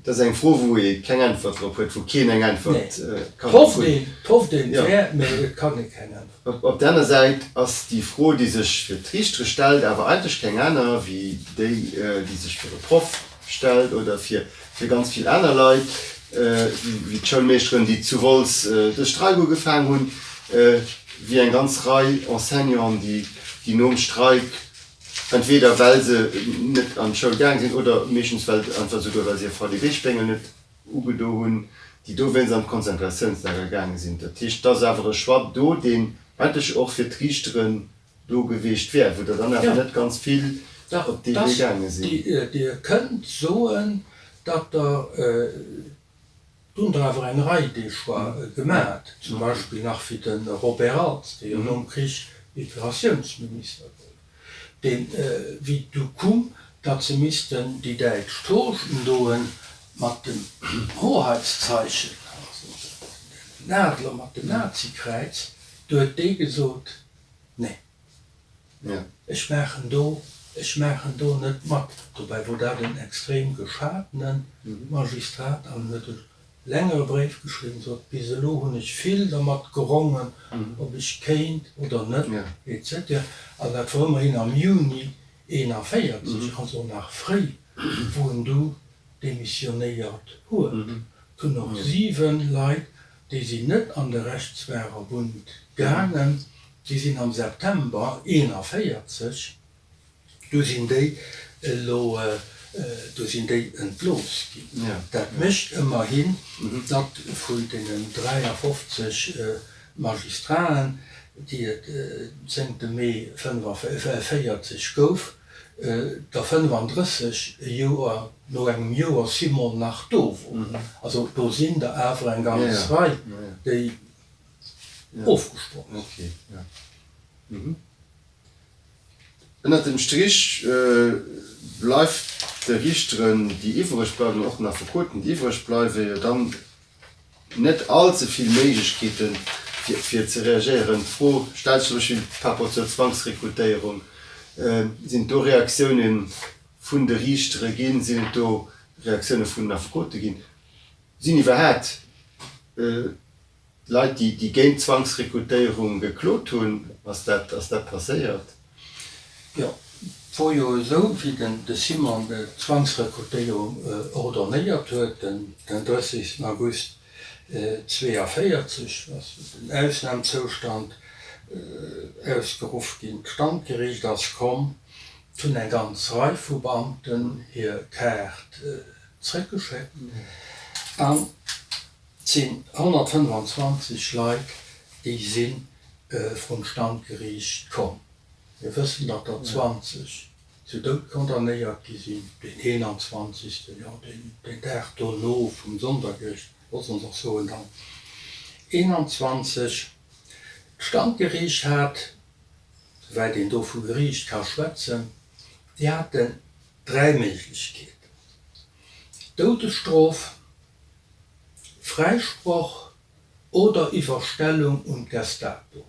Dat ass eng Fro, wou ee keng Äntwert drop huet, wou keen eng Äntwert kann drop hunn. Nee, et hofft een, et wär, mä et kann ee keng Äntwert. Op der aner Säit ass déi Fro, déi sech fir d'Riichtere stellt, awer eigentlech keng aner wéi déi, déi sech fir e Proff stellt oder fir ganz vill aner Leit, wéi d'Schoulmeeschteren, déi zu Wolz de Streik ugefaang hunn, wéi eng ganz Rei Enseignanten, déi nom Streik Entweder well se net an d'Schoul gaang sinn oder meeschtens well einfach esouguer well se hir VDB-Spéngel net ugedo hunn, déi dowéinst an d'Konzentratiounslager gaange sinn. Dat heescht, et ass awer e Choix do, deen eigentlech och fir d'Riichteren do geweecht wär, wou der dann awer net ganz vill op dee Wee gaange sinn. Dir kënnt soen, datt Der Do hunn der awer eng Rei dee Choix gemat, zum Beispill nach wéi de Robert Als, dee jo nom Krich Integratiounsminister gouf, deen, wéi et du kumm, datt se missten déi däitsch Toge undoen mat dem Hoheitszeichen, also den Adler mat dem Nazikräiz, du huet dee gesot, Nee. Ech maachen do, ech maachen do net mat. Dobäi wor dat en extrem geschatene Magistrat an en huet e längere Bréif geschriwwen, sot, bis elo hunn ech vill dermat gerongen, ob ech kéint oder net, etc. An dat wor ëmmerhin am Juni 41, also nach fréi, wou en du demissionéiert huet. Et hunn och 7 Leit, déi sinn net an de Rechtswahrerbund gaangen, Déi sinn am September 41, du sinn déi elo, du sinn déi entlooss ginn. Dat mécht ëmmerhin, datt vun deenen 53 Magistraten, déi et zéngte Mee 45 gouf, der 35 e Joer, no engem Joer Simon nach do woren. Also do sinn der awer eng ganz Rei, déi ofgesprongen. Okay, ja. Mhm. Ënnert dem Strich bleift de Riichteren, déi iwwreg bleiwen, an och den Affekoten, déi iwwreg bleiwen, jo dann net all ze vill Méiglechkeeten, fir ze reagéieren. D'Fro stellt sech zum Beispill par rapport zur Zwangsrekrutéierung, Sinn et do Reaktioune vun de Riichtere ginn? Sinn et do Reaktioune vun den Affekote ginn? Sinn iwwerhaat Leit, déi géint d'Zwangsrekrutéierung geklot hunn, ass dat, ass dat passéiert? Jo, et wor jo esou, wéi den de Simon d'Zwangsrekrutéierung ordonnéiert huet, den 30 August 42 ass den Ausnamzoustand ausgeruff ginn, d'Standgeriicht ass komm, et hunn eng ganz Rei vu Beamten hir Kaart zréckgeschéckt an Et sinn 125 Leit, déi si vrum Standgeriicht komm. Mir wëssen, datt der 20 zu Doud condamnéiert gi sinn, deen 21. Jo, deen Dag dono vum Sondergericht, loosse ons och soen dann 21. D'Standgeriicht hat, souwäit een do vu Geriicht ka schwätzen, déi haten dräi Méiglechkeeten, Doudesstrof, Fräisproch oder Iwwerstellung un d'Gestapo.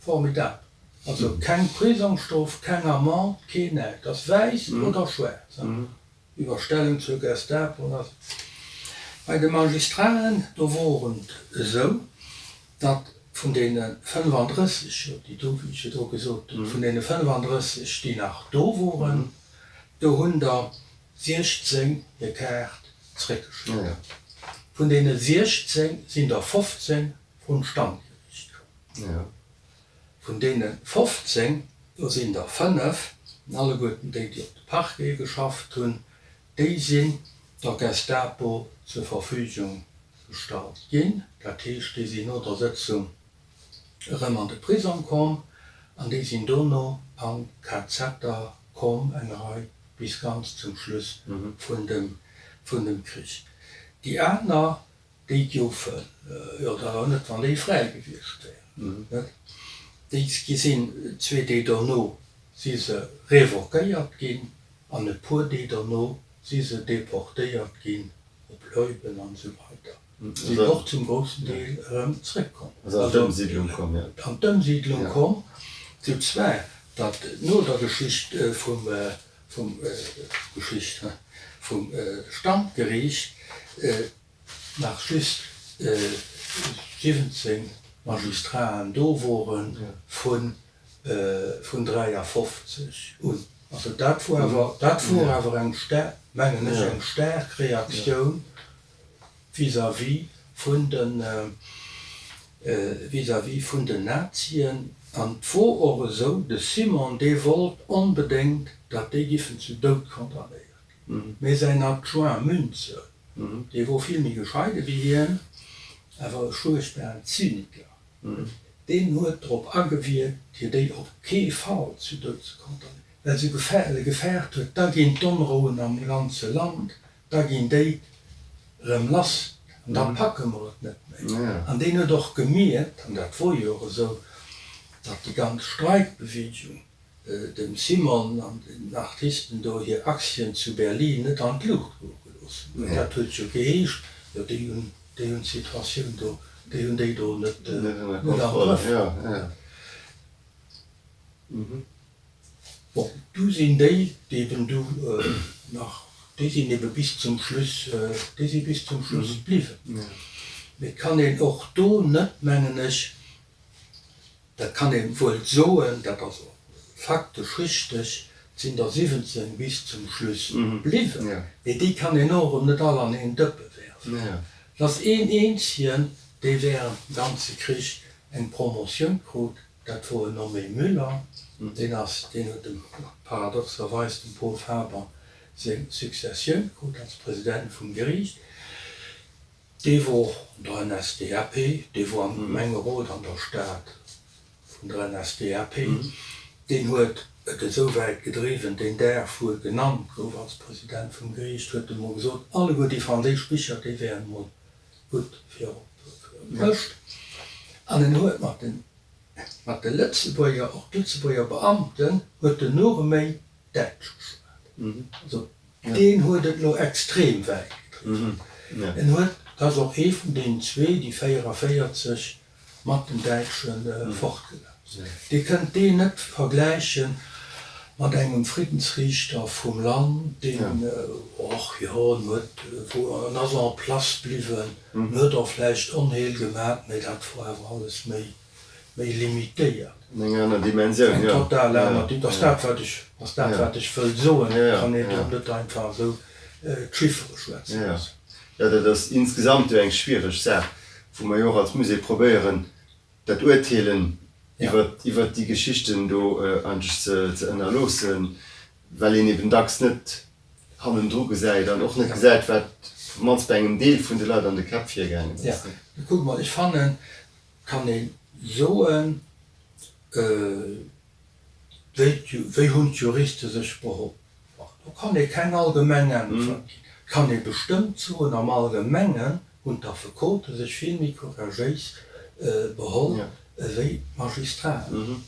Formidabel. Also keng Prisongsstrof, keng Amende, keen näischt. Et ass wäiss oder schwaarz. Iwwerstellung zur Gestapo ass. Bei de Magistraten, do wor et esou, datt vun deene 35, jo déi do, wéi ech virdru gesot hunn, vun deene 35, déi nach do woren, do hunn der 16 hir Kaart zréckgeschéckt. Vun deene 16 sinn der 15 vrun d'Standgeriicht komm. Vun deene 15, do sinn der 5, alleguerten déi, déi op de Parquete geschafft hunn, déi sinn der Gestapo zur Verfügung gestallt ginn. Dat heescht, déi sinn no der Sëtzung erëm an de Prisong komm an déi sinn dono an d'KZer komm, eng Rei bis ganz zum Schluss vun dem vun dem Krich. Déi aner, déi goufen, jo dat awer net, wann déi fräi gewiescht wären, net, déi gi sinn zwee Deeg dono si se revoquéiert ginn an e puer Deeg dono si se deportéiert ginn op Leuben an esou weider, sinn och zum groussen Deel erëm zrëckkomm. Also an d'Ëmsiidlung komm, jo. An d'Ëmsiidlung komm, sou zwar, datt no der Geschicht vum, vum, Geschicht, vum Standgeriicht nach just 17 Magistraten do woren, vun vun 53 un. Also dat wor awer, dat wor awer eng staark, mengen ech, eng staark Reaktioun vis-à-vis vun de, vis-à-vis vun den Nazien. An et wor och esou, de Simon, dee wollt onbedéngt, datt déi giffen zu Doud condamnéiert ginn. Mee säin Adjoint Müntzel, dee wor vill méi gescheit ewéi hien, awer e fuerchtbaren Zyniker, Deen huet drop agewierkt, fir déi op kee Fall zu Doud ze condamnéieren, well se well e gefaart huet, da ginn d'Onrouen am ganze Land, da ginn déi erëm lass an da packe mer et net méi. An deen huet och gemierkt, an dat wor jo och esou, datt déi ganz Streikbewegung dem Simon an den Artisten do hir Aktien zu Berlin net an d'Luucht goe gelooss hunn. Well dat huet jo geheescht, jo déi hunn déi hunn d'Situatioun do, déi hunn déi do net am Grëff. Bon, du sinn déi, déi eben du nach, déi sinn ebe bis zum Schluss, déi si bis zum Schluss bliwwen. Mee et kann een och do net, mengen ech, Dat kann ee wuel soen, dat ass och faktesch richteg, et sinn der 17 bis zum Schluss bliwwen, mee déi kann een och erëm net all an een Dëppe werfen. Et ass een eenzegen, dee während dem ganze Krich eng Promotioun krut, dat wor en nommé Müller, deen ass, deen huet dem, paradoxerweis dem Paul Faber seng Successioun krut als President vum Geriicht. Dee wor an der NSDAP, dee wor am Gemengerot an der Stad vun der NSDAP, deen huet et esou wäit gedriwwen, deen Dag wou e genannt gouf als President vum Geriicht, huet e mol gesot, alleguer déi franséisch Bicher, déi wären emol gutt fir op d'Lëscht. An en huet mat de mat de Lëtzebuerger, och d'Lëtzebuerger Beamten, huet en nure méi Däitsch geschwat. Also Deen huet et elo extrem wäit gedriwwen. En huet, dat ass och ee vun deenen zwee, déi 44 mat den Däitsche fortgelaf sinn. Dir kënnt deen net vergläiche mat engem Friddensriichter vum Land, deen, och jo, en huet, en ass en place bliwwen, en huet och vläicht Onheel gemat, mä dat wor awer alles méi méi limitéiert. Eng aner Dimensioun, jo. Eng total aner Dimensioun. Ass dat, wat ech, ass dat, wat ech wëll soen. Et kann een do net einfach esou d'Chiffere schwätze loossen. Jo, dat ass insgesamt jo eng schwiereg Saach, wou mer jo och als Musée probéieren, dat Urteelen iwwert, iwwert déi Geschichten do eigentlech ze, ze ënnerloossen, well een eben dacks net hannendru gesäit an och net gesäit, wat op d'mannst bei engem Deel vun de Leit an de Käpp virgaangen ass. Jo, kuck mol, ech fannen, Kann ee soen, wéi hunn d'Juriste sech beholl? Do kann ee keng allgemeng Äntwert ginn. Et kann ee bestëmmt soen, am Allgemengen hunn d'Affekote sech vill méi couragéis beholl ewéi d'Magistraten.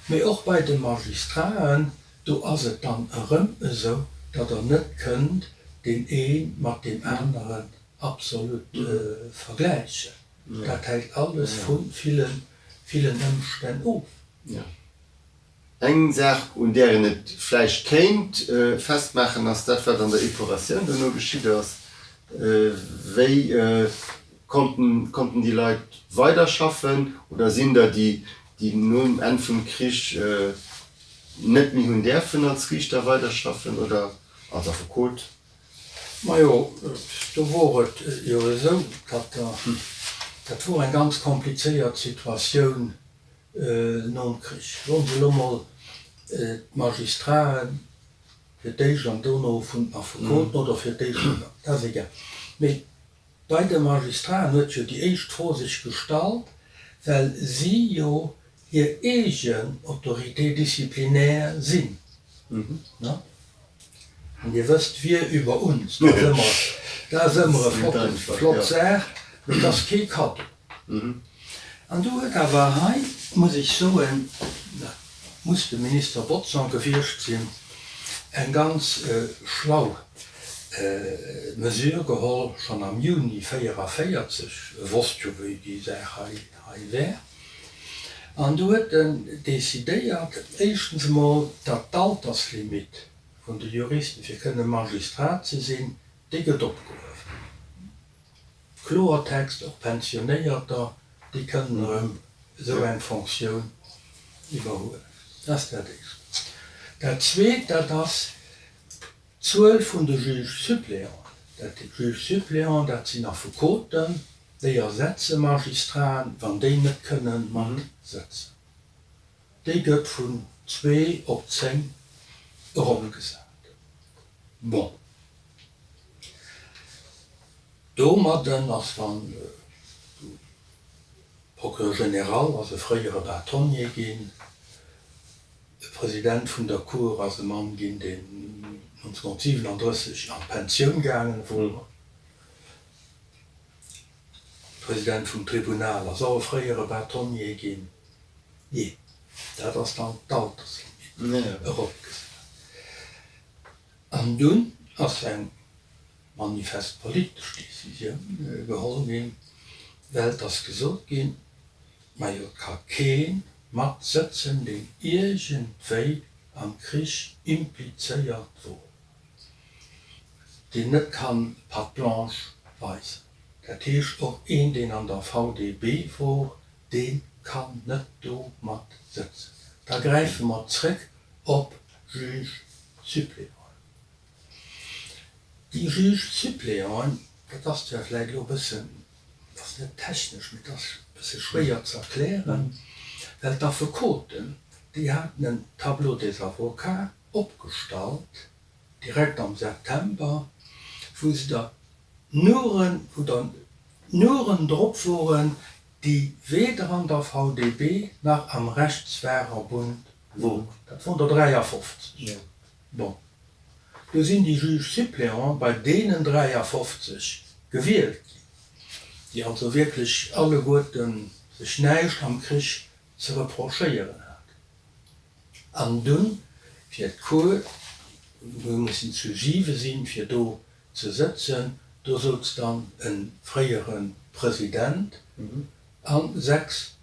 Mee och bei de Magistraten, do ass et dann erëm esou, datt Der net kënnt deen ee mat deem aneren absolut vergläichen. Dat hänkt alles vu villen, villen Ëmstänn of. Eng Saach, un där een et vläicht kéint festmaachen, ass dat, wat an der Epuratioun dono geschitt ass. Wéi konnten, konnten déi Leit weiderschaffen oder sinn der, déi, déi nom Enn vum Krich net méi hunn däerfen als Riichter weiderschaffen oder als Affekot? Majo, do wor et jo esou, datt der, dat wor eng ganz komplizéiert Situatioun nom Krich. Soen se elo mol d'Magistraten fir d'éischt an dono vun den Affekoten oder fir d'éischt, dat ass egal. Mee bei de Magistraten huet jo déi éischt Fro sech gestallt, well si jo hir eegen Autorité disciplinaire sinn. An Dir wësst, wir über uns, dat ass ëmmer, dat ass ëmmer e flotten, flott Saach, mee et ass kee Kaddo. An do huet awer hei, muss ech soen, dat muss de Minister Bodson gewiescht sinn, eng ganz schlau Mesure geholl, schonn am Juni 44, e wosst jo, wéi déi Saach hei, hei wär. An do huet en decidéiert, éischtens emol, datt d'Alterslimitt vun de Juristen, fir kënne Magistrat ze sinn, déi gëtt opgehuewen. Kloertext, och Pensionéierter, déi kënnen erëm esou eng Fonctioun iwwerhuelen. Dat ass dat Éischt. Dat Zweet, dat ass d'Zuel vun de Juges suppléants. Dat Juges suppléants, dat sinn Affekoten, déi ersetze Magistraten, wann déi net kënne mat sëtzen. Déi gëtt vun zwee op 10 eropgesat. Bon. Domadden ass dann de Procureur général ass e fréiere Bâtonnier ginn, de President vun der Cour ass e Mann ginn, deen 1937 an d'Pensioun gaangen wor. President vum Tribunal ass och e fréiere Bâtonnier ginn. Jee, dat ass dann d'Alterslimitt eropgesat. An dunn ass eng manifest politesch Décisioun geholl ginn, well et ass gesot ginn, Majo, et ka kee mat sëtzen, deen iergendwéi am Krich implizéiert wor. Deen net kann Patte blanche weisen. Dat heescht, och een, deen an der VDB wor, dee kann net do mat sëtzen. Da gräife mer zréck op Juge suppléanten. Déi Juge suppléanten, dat ass zwar vläicht elo e bëssen, dat ass net technesch, mee et ass e bësse schwéier ze erklären, well d'Affekoten, déi haten en Tableau des avocats opgestallt, direkt am September, wou se der nuren, wou der nuren drop woren, déi weder an der VDB nach am Rechtswahrerbund woren. Dat woren der 53. Bon, do sinn déi Juges suppléants bei deenen 53 gewielt ginn, déi also wierklech alleguerten sech näischt am Krich ze reprochéieren haten. An dunn fir d'Cour, mir mussen zu siwe sinn, fir do ze sëtzen, do souz dann e fréiere President a 6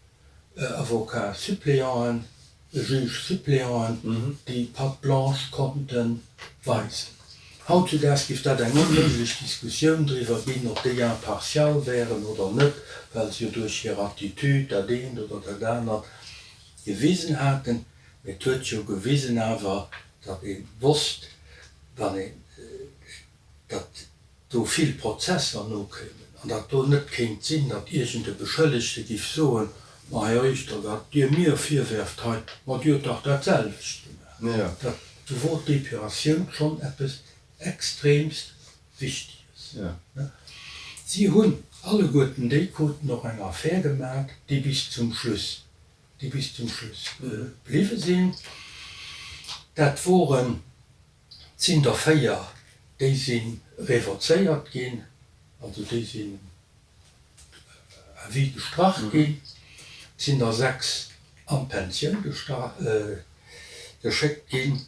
Avocats suppléanten, Juges suppléanten, déi Patte blanche konnte weisen. Hautzudaags géif dat eng onméiglech Diskussioun driwwer ginn, ob déi impartial wären oder net, well se jo duerch hir Attitude dat eent oder dat anert gewisen haten, mee et huet jo gewisen awer, datt ee wosst, wann een, datt do vill Prozesser nokéimen an datt do net kéint sinn, datt iergend e Beschëllegte giff soen, Ma Här Riichter, wat Dir mir virwerft hei, ma Dir hutt dach dat selwecht gemaach. Dat, do wor d'Epuratioun schonn eppes extremst Wichteges. Si hunn alleguerten déi kruten och eng Affär gemat, déi bis zum Schluss déi bis zum Schluss bliwwe sinn, dat woren, et sinn der 4, déi si revozéiert ginn, also déi sinn à vie gestrach ginn, et sinn der 6 an d'Pensioun geschéckt ginn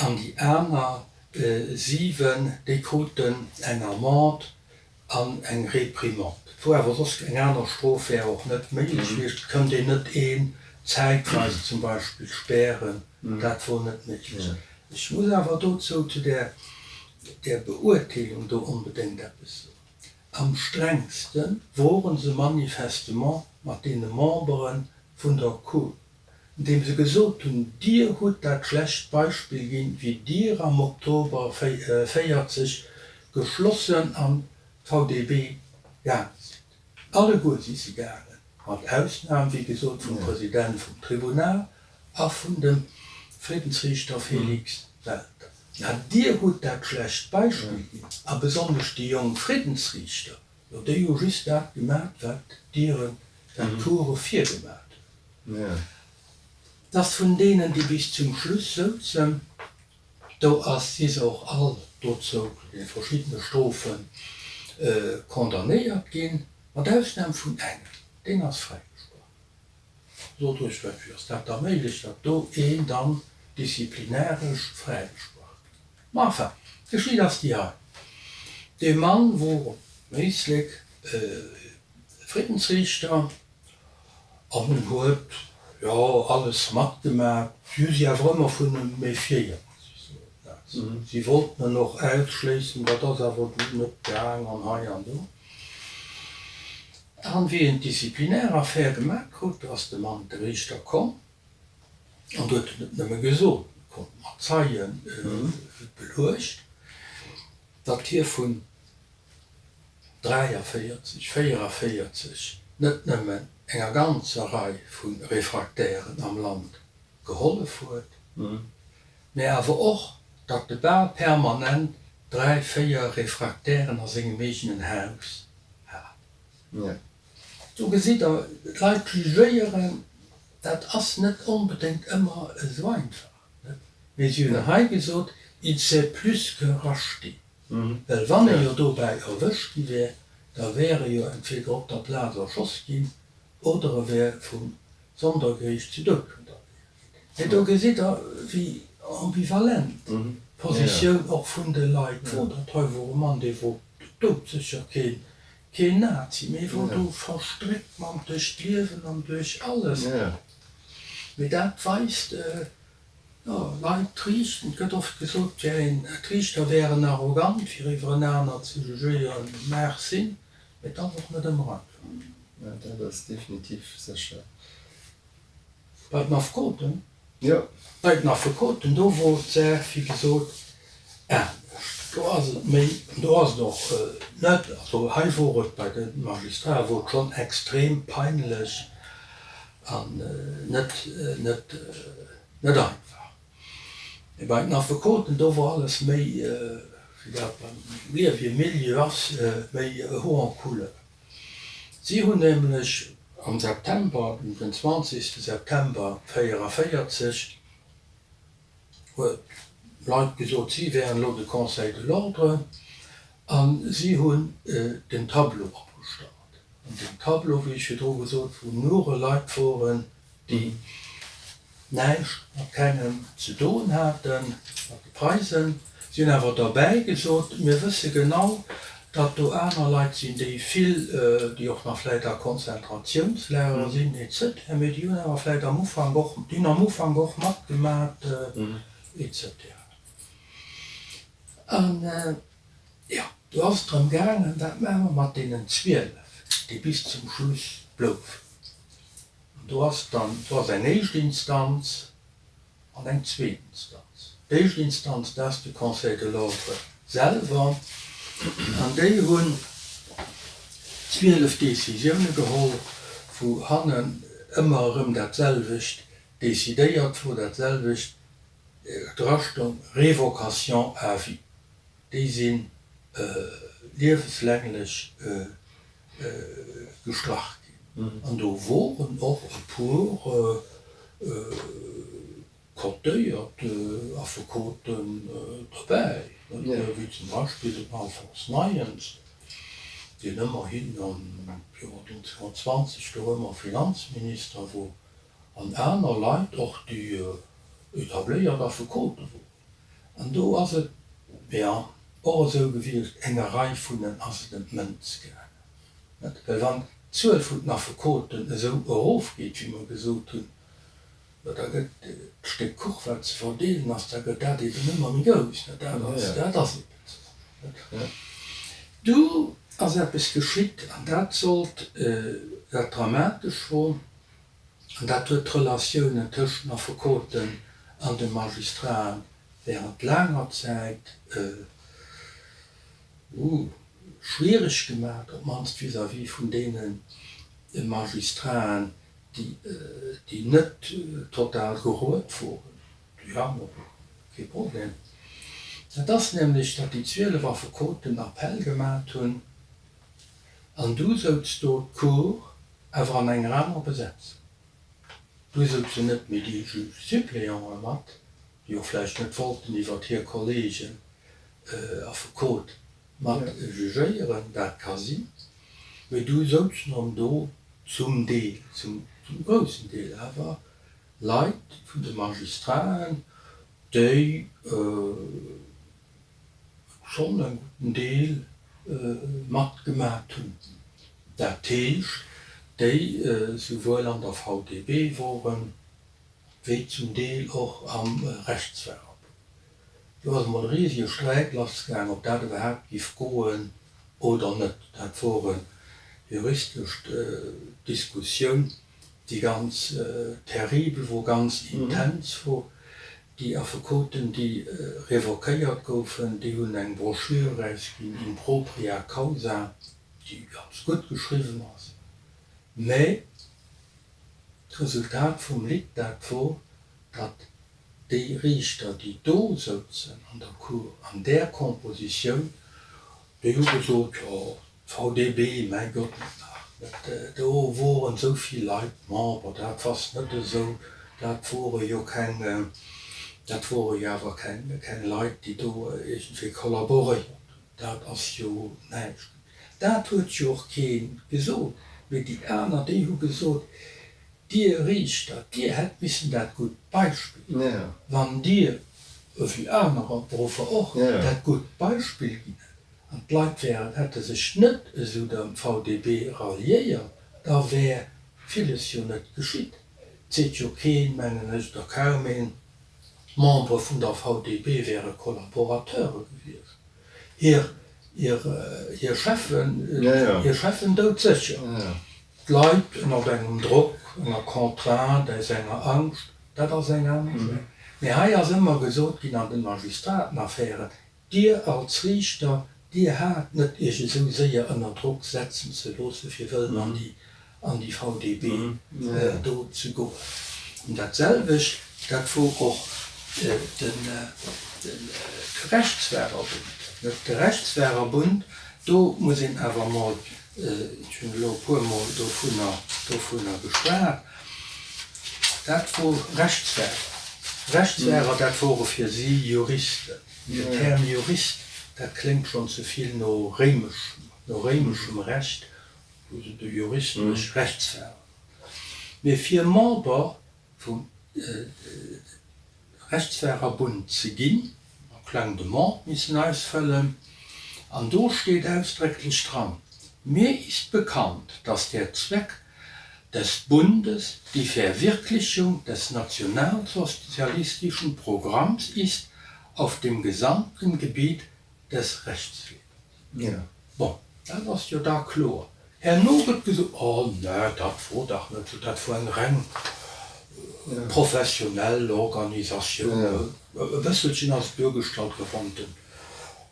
an déi aner 7, déi kruten eng Amende An eng Réprimande. Et wor awer soss eng aner Strof wär och net méiglech gewiescht. Et kënnt een net een zäitweis zum Beispill spären, dat wor net méiglech. Ech muss awer dozou, zu där där Beurteelung do onbedéngt eppes soen. Am strengste wore se manifestement mat deene Membere vun der Cour. Andeem se gesot hunn, Dir hutt dat schlecht Beispill ginn, wéi Dir am Oktober 40 geschlossen an d'VDB gaange sidd. Alleguer si se gaangen, mat Ausnam, wéi gesot, vum President vum Tribunal a vun dem Friddensriichter Félix Welter. Mä Dir hutt dat schlecht Beispill ginn, a besonnesch déi jonk Friddensriichter, jo, déi hu just dat gemat, wat d'Dieren, wat d'Coure virgemat hunn. Dass vun deenen, déi bis zum Schluss souzen. Do ass, si se och all dozou, zu deene verschiddene Strofe condamnéiert ginn, mat Ausnam vun engem, deen ass fräigesprach. Sot ruhig, Wéi ass dat da méiglech, datt do een dann disziplinaresch fräigesprach gëtt? Ma enfin, d'Geschicht ass déi hei, Dee Mann wor am Éislek Friddensriichter an en huet, jo, alles matgemaach. Si hu si awer ëmmer vun em méfiéiert, muss ech soen, d'Nazien. Si wollten en och ausschléissen, dat ass awer dunn net gaang an hei an do. An wéi en d'Disziplinäraffär gemaach krut, do ass de Mann, de Riichter, komm an huet en net nëmme gesot, e konnt mat Zeie beluecht, datt hie vun 43, 44 net nëmmen enger ganzer Rei vu Refraktären am Land gehollef huet, mä awer och, datt e bal permanent dräi, véier Refraktären a sengem eegenen Haus hat. Do gesitt Der, d'Leit jugéieren, dat ass net onbedéngt ëmmer esou einfach, net? Mee si hunn hei gesot, il s'est plus que racheté. Well wann e jo dobäi erwëscht gi wär, da wär e jo entweder op der Plaz erschoss ginn oder e wär vum Sondergeriicht zu Doud condamnéiert ginn. Mee do gesitt Der, wéi ambivalent d'Positioun och vun de Leit wor. Dat hei wor e Mann, dee wor doudsécher keen keen Nazi, mee wor do verstréckt mam duerch d'Liewen an duerch alles. Mee dat weist, jo, Leit d'Riichten, et gëtt oft gesot, et wär een, d'Riichter wären arrogant fir iwwer en aner ze jugéieren, mag sinn, mee et ass och net ëmmer einfach. Jo, dat ass definitiv sécher. Bei den Affekoten? Jo. Bei den Affekoten, do wor d'Saach, wéi gesot, anescht. Do ass et méi, do ass et och net, also hei wor et bei de Magistraten wor et schonn extrem peinlech an net, net, net einfach. Mee bei den Affekoten, do wor alles méi, wéi dat beim liewege Milieu ass, méi haut en couleur. Si hunn nämlech am September, den 20 September 44, huet Leit gesot, si wären elo de Conseil de l'Ordre a si hunn den Tableau opgestallt. An deem Tableau, wéi ech virdru gesot, wou nure Leit woren, déi näischt mat kengem ze doen haten, mat de Preisen. Si hunn awer derbäi gesot, Mir wësse genau, datt do aner Leit sinn, déi vill, déi och nach vläicht a Konzentratiounslager sinn, et cetera, mee déi hunn awer vläicht am Ufank och, déi hunn am Ufank och matgemat, et cetera. An, jo, do ass et drëm gaangen, wat maache mer mat deenen 12, déi bis zum Schluss bloufen? An do ass dann, do ass eng éischt Instanz an eng zweet Instanz. D'éischt Instanz, dat ass de Conseil de l'Ordre selwer, an déi hunn 12 Décisioune geholl, wou hannen ëmmer erëm dat selwecht décidéiert wor, dat selwecht drastoung, Révocation à vie. Déi si lieweslänglech gestrach ginn. An do woren och e puer cotéiert Affekoten derbäi, wéi zum Beispill den Alphonse Neyens, deen ëmmerhin am Joer 1920 do ëmmer Finanzminister wor, an aner Leit och, déi etabléiert Affekote woren. An do ass et, jo, och esou gewiescht, enger Rei vun en ass et ëm d'Mënz gaangen. Net? Well wann d'Zuel vun den Affekoten esou erofgeet, wéi mer gesot hunn, jo, da gëtt d'Stéck Kuch, wat ze verdeelen ass, da gëtt dat eben ëmmer méi grouss. Net? Dat ass, dat ass eben esou. Net? Du ass eppes geschitt, an dat sollt, wat dramatesch wor, An dat huet d'Relatiounen tëscht den Affekoten an de Magistraten während laanger Zäit schwiereg gemaach, op d'mannst vis-à-vis vun deene Magistraten, déi net total geruet woren. Déi aner kee Problem. Dat ass nämlech, datt déi 12 Affekoten Appell gemaat hunn an du souz do d'Cour awer an enger anerer Besetzung. Du souzen net méi déi Juges suppléanten mat, déi och vläicht net wollten iwwert hir Kollegen Affekot mat jugéieren, dat ka sinn, mee du souzen erëm do zum Deel, zum groussen Deel awer, Leit vun de Magistraten, déi schonn en gudden Deel matgemat hunn, dat heescht, déi souwuel an der VDB woren, wéi zum Deel och am Rechtswärerbund. Do ass emol e risege Sträit lassgaang, ob dat iwwerhaapt giff goen oder net. Dat wor en juristesch Diskussioun, déi ganz terribel wor, ganz intens wor. Déi Affekoten, déi revoquéiert goufen, déi hunn eng Broschür erausginn, In propria causa, déi ganz gutt geschriwwen ass, mä d'Resultat vum Lidd, dat wor, datt déi Riichter, déi do souzen an der Cour, an där Compositioun, déi hu gesot, jo, d'VDB, mäi Gott, net, do woren esou vill Leit Member, dat ass net esou, dat wore jo keng, dat wore jo awer keng, keng Leit, déi do iergendwéi kollaboréiert hunn, dat ass jo näischt. Dat huet jo och kee gesot, mee déi aner, déi hu gesot, Dir Riichter, Dir hätt missen dat gutt Beispill, wann Dir, ewéi anerer Beruffer och, dat gutt Beispill ginn hätt an d'Leit wären, hätte sech net esou dem VDB ralliéiert, da wär villes jo net geschitt. Et seet jo keen, mengen ech, oder kaum een, d'Membere vun der VDB wäre Kollaborateure gewiescht. Hir, hir, hir Cheffen, hir Cheffen doudsécher. D'Leit ënnert engem Drock, enger Contrainte, aus enger Angscht, dat ass eng aner Saach. Mee hei ass ëmmer gesot ginn an de Magistratenaffären, Dir als Riichter, Dir hat net Iech esou séier ënner Drock setzen ze loosse fir wëllen an déi an déi VDB do ze goen. An dat selwecht, dat wor och de Rechtswahrerbund. De Rechtswahrerbund, do muss een awer emol, ech hunn elo e puermol dovunner, dovunner geschwat, dat wor Rechtswahrer. Rechtswahrer, dat wore fir si Juristen. De Term Jurist, dat kléngt schonn ze vill no réimeschem, no réimeschem Recht. wou se de juristesch Rechtsfäll. Mee fir Member vum Rechtsfärerbund ze ginn, eng kleng Demande missen ausfëllen, an do steet ausdrécklech dran, Mir ist bekannt, dass der Zweck des Bundes die Verwirklichung des nationalsozialistischen Programms ist auf dem gesamten Gebiet des Rechtslebens. Bon, dat ass jo da kloer. Herno gëtt gesot, Oh nä, dat wor dach net esou, dat wor eng reng professionell Organisatioun. E bësselchen ass duergestallt gëtt, wann den,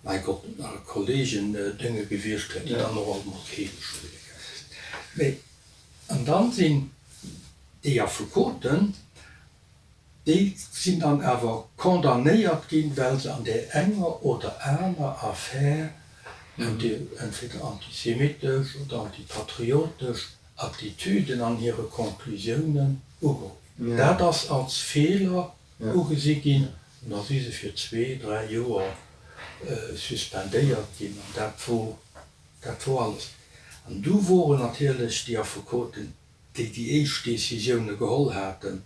mäi Gott, net nach e Kollegen Dénge gewiescht wär, déi dann och alt mol Keele spille gaange sinn. Mee, an dann sinn déi Affekoten, Déi sinn dann awer condamnéiert ginn, well se an där enger oder aner Affär entweder antisemitesch oder antipatriotesch Attitüden an hire Conclusiounen ugeholl hunn. Dat ass als Feeler ugesi ginn an da si se fir zwee, dräi Joer suspendéiert ginn an dat wor, dat wor alles. An du woren natierlech déi Affekoten, déi déi éischt Décisioune geholl haten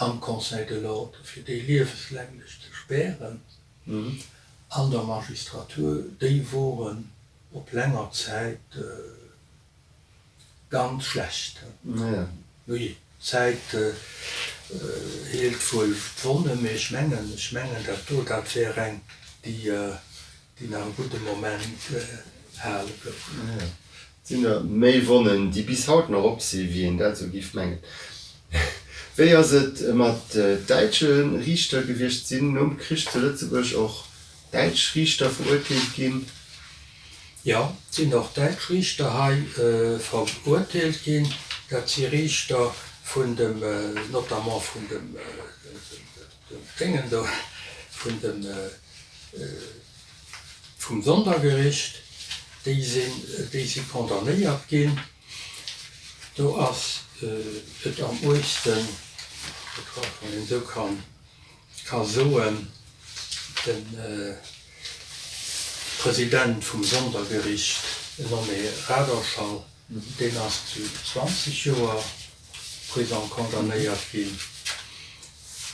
am Conseil de l'Ordre, fir déi lieweslänglech ze spären, an der Magistratur, déi woren op länger Zäit ganz schlecht. Nujee, d'Zäit heelt wuel d'Wonne, mee ech mengen, ech mengen, dat do, dat wär eng, déi, déi nach e gudde Moment hale gouf. Et sinn der méi Wonnen, déi bis haut nach op si wéi een dat esou giff mengen. Wéi ass et mat däitsche Riichter gewiescht? Sinn nom Krich zu Lëtzebuerg och däitsch Riichter verurteelt ginn? Jo, et sinn och däitsch Riichter hei verurteelt ginn. Dat si Riichter vun dem, notamment vun dem Déngen do, vun dem, vum Sondergericht, déi sinn, déi si condamnéiert ginn. Do ass et am uergsten, wann een esou kann. Ka soen, de President vum Sondergericht, en nommé Raderschall, deen ass zu 20 Joer Prisong condamnéiert ginn.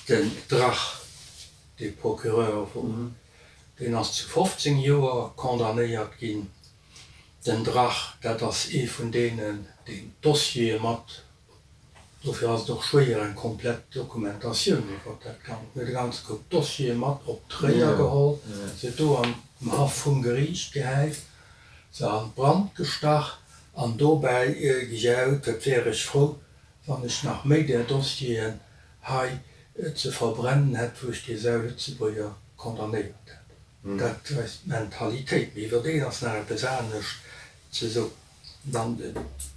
Den Drach, dee Procureur wor, deen ass zu 15 Joer condamnéiert ginn. Den Drach, dat ass ee vun deenen, deen d'Dossiere mat Dofir ass et och schwéier eng komplett Dokumentatioun iwwert dat Ganzt. Mir hu de ganze Koup Dossiere mat op Tréier geholl, se do an den Haff vum Geriicht gehäit, se an d'Brand gestach an dobäi gejaut, Et wär ech frou, wann ech nach méi där Dossieren hei ze verbrennen hätt, wou ech déi Sau Lëtzebuerger condamnéiert hätt. Dat weist d'Mentalitéit. Mee iwwer deen ass nach eppes anescht ze soen. Dann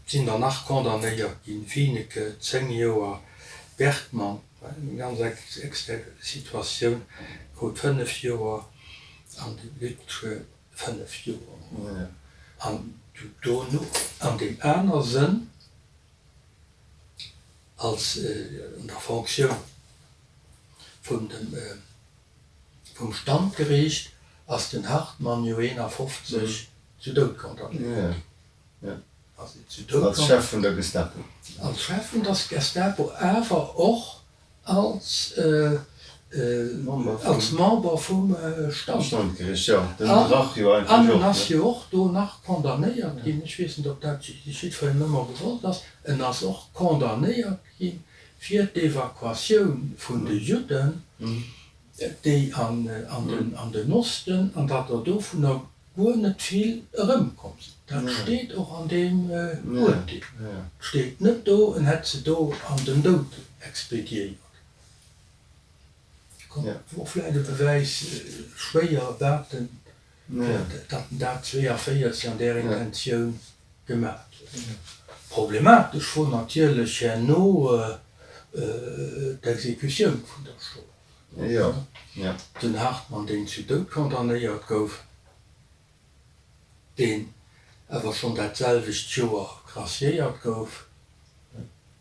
sinn der nach condamnéiert ginn, Wienecke, 10 Joer, Bergmann, eng ganz extrem Situatioun, krut 5 Joer an de Lütke 5 Joer. An dono an deem aner Sënn, als an der Fonctioun vun dem, vum Standgeriicht, ass den Hartmann jo 51 Zu Doud condamnéiert ginn. Als Chef vun der Gestapo. Als Chef vun der Gestapo, awer och als als Member vum Standgericht. An en ass jo och do nach condamnéiert ginn, ech weess net, ob dat jiddwereen ëmmer gewollt ass, en ass och condamnéiert gi fir d'Evakuatioun vun de Judden, déi an den Osten, an datt der dovunner guer net vill erëmkomm sinn. Dat steet och an deem Urteel. Et steet net do, en hätt se do an den Doud expediéiert. Wor vläicht e Bewäis schwéier, dat en datt en dat 42 an där Intentioun gemat huet. Problematesch wor natierlech herno d'Exekutioun vun der Strof. Den Hartmann, deen zu Doud condamnéiert gouf, deen awer schonn dat selwecht Joer graciéiert gouf,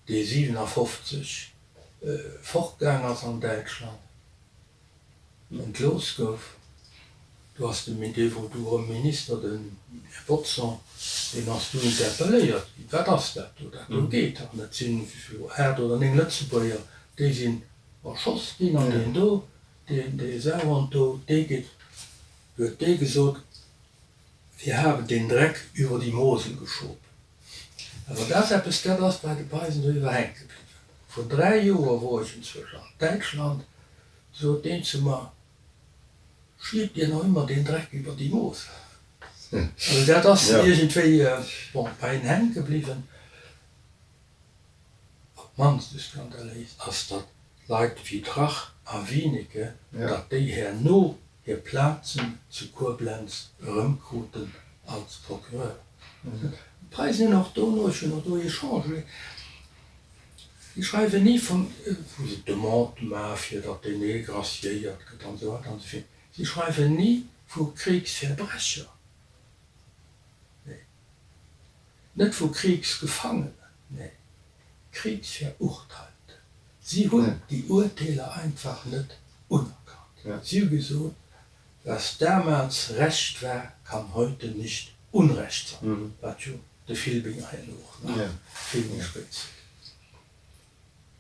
dee 57 fortgaang ass an Däitschland, entlooss gouf. Do ass de, dee wor du erëm Minister, den Här Bodson, deen ass du interpelléiert ginn, Wat ass dat do? Dat do geet dach net. Et sinn jo 8 oder 9 Lëtzebuerger, déi sinn erschoss ginn an deen do, deen, dee Sauhond do, dee geet, huet dee gesot, Wir haben den Dreck über die Mosel geschoben. Awer dat ass eppes, dat ass bei de Preisen doriwwer hänke bliwwen. Vrun 3 Joer wor ech enzwousch an Däitschland, sot deen zu mer, Schiebt Dir noch immer den Dreck über die Mosel? Also dat ass iergendwéi, bon, bei en hänke bliwwen. Op d'mannst esou skandaléis ass, datt Leit wéi Drach a Wienecke, datt déi herno hir Plazen zu Koblenz erëmkruten als Procureur. D'Preisen hunn och dono, ech hunn och do Echangé, déi schreiwen ni vun, wou se d'Demande maache fir datt deen ee graciéiert gëtt an esou weider an esou fort, si schreiwen ni vu Kriegsverbrecher, nee, net vu Kriegsgefangenen, nee, Kriegsverurteilten. Si hunn déi Urteeler einfach net unerkannt. Si hu gesot, Was damals Recht war, kann heute nicht Unrecht sein, wat jo de Filbinger herno och nach vill méi spéit seet.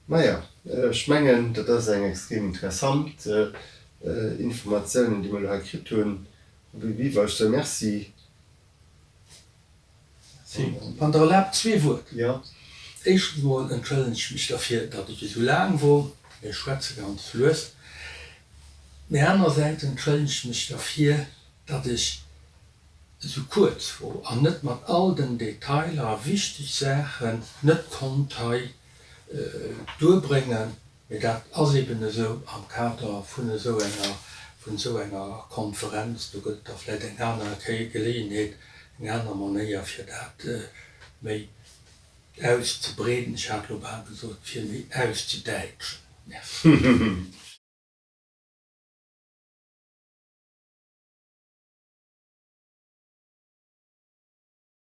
Maja, ech mengen, dat ass eng extrem interessant Informatiounen, déi mer elo hei kritt hunn. Roby Biwer, ech soe Merci. Wann Der erlaabt, zwee Wuert. Jo. Éischtens emol entschëllegen ech mech derfir, datt ech esou laang wor, mee ech schwätze ganz lues. Mee anerersäits entschëllegen ech mech derfir, datt ech esou kuerz wor an net mat all den Detailer a wichteg Saachen net konnt hei duerbréngen. Mee dat ass eben esou am Kader vun esou enger, vun esou enger Konferenz. Do gëtt et da vläicht eng aner Geleeënheet, eng aner Manéier, fir dat méi auszebreeden, ech hat elo bal gesot, fir méi auszedäitschen. Merci.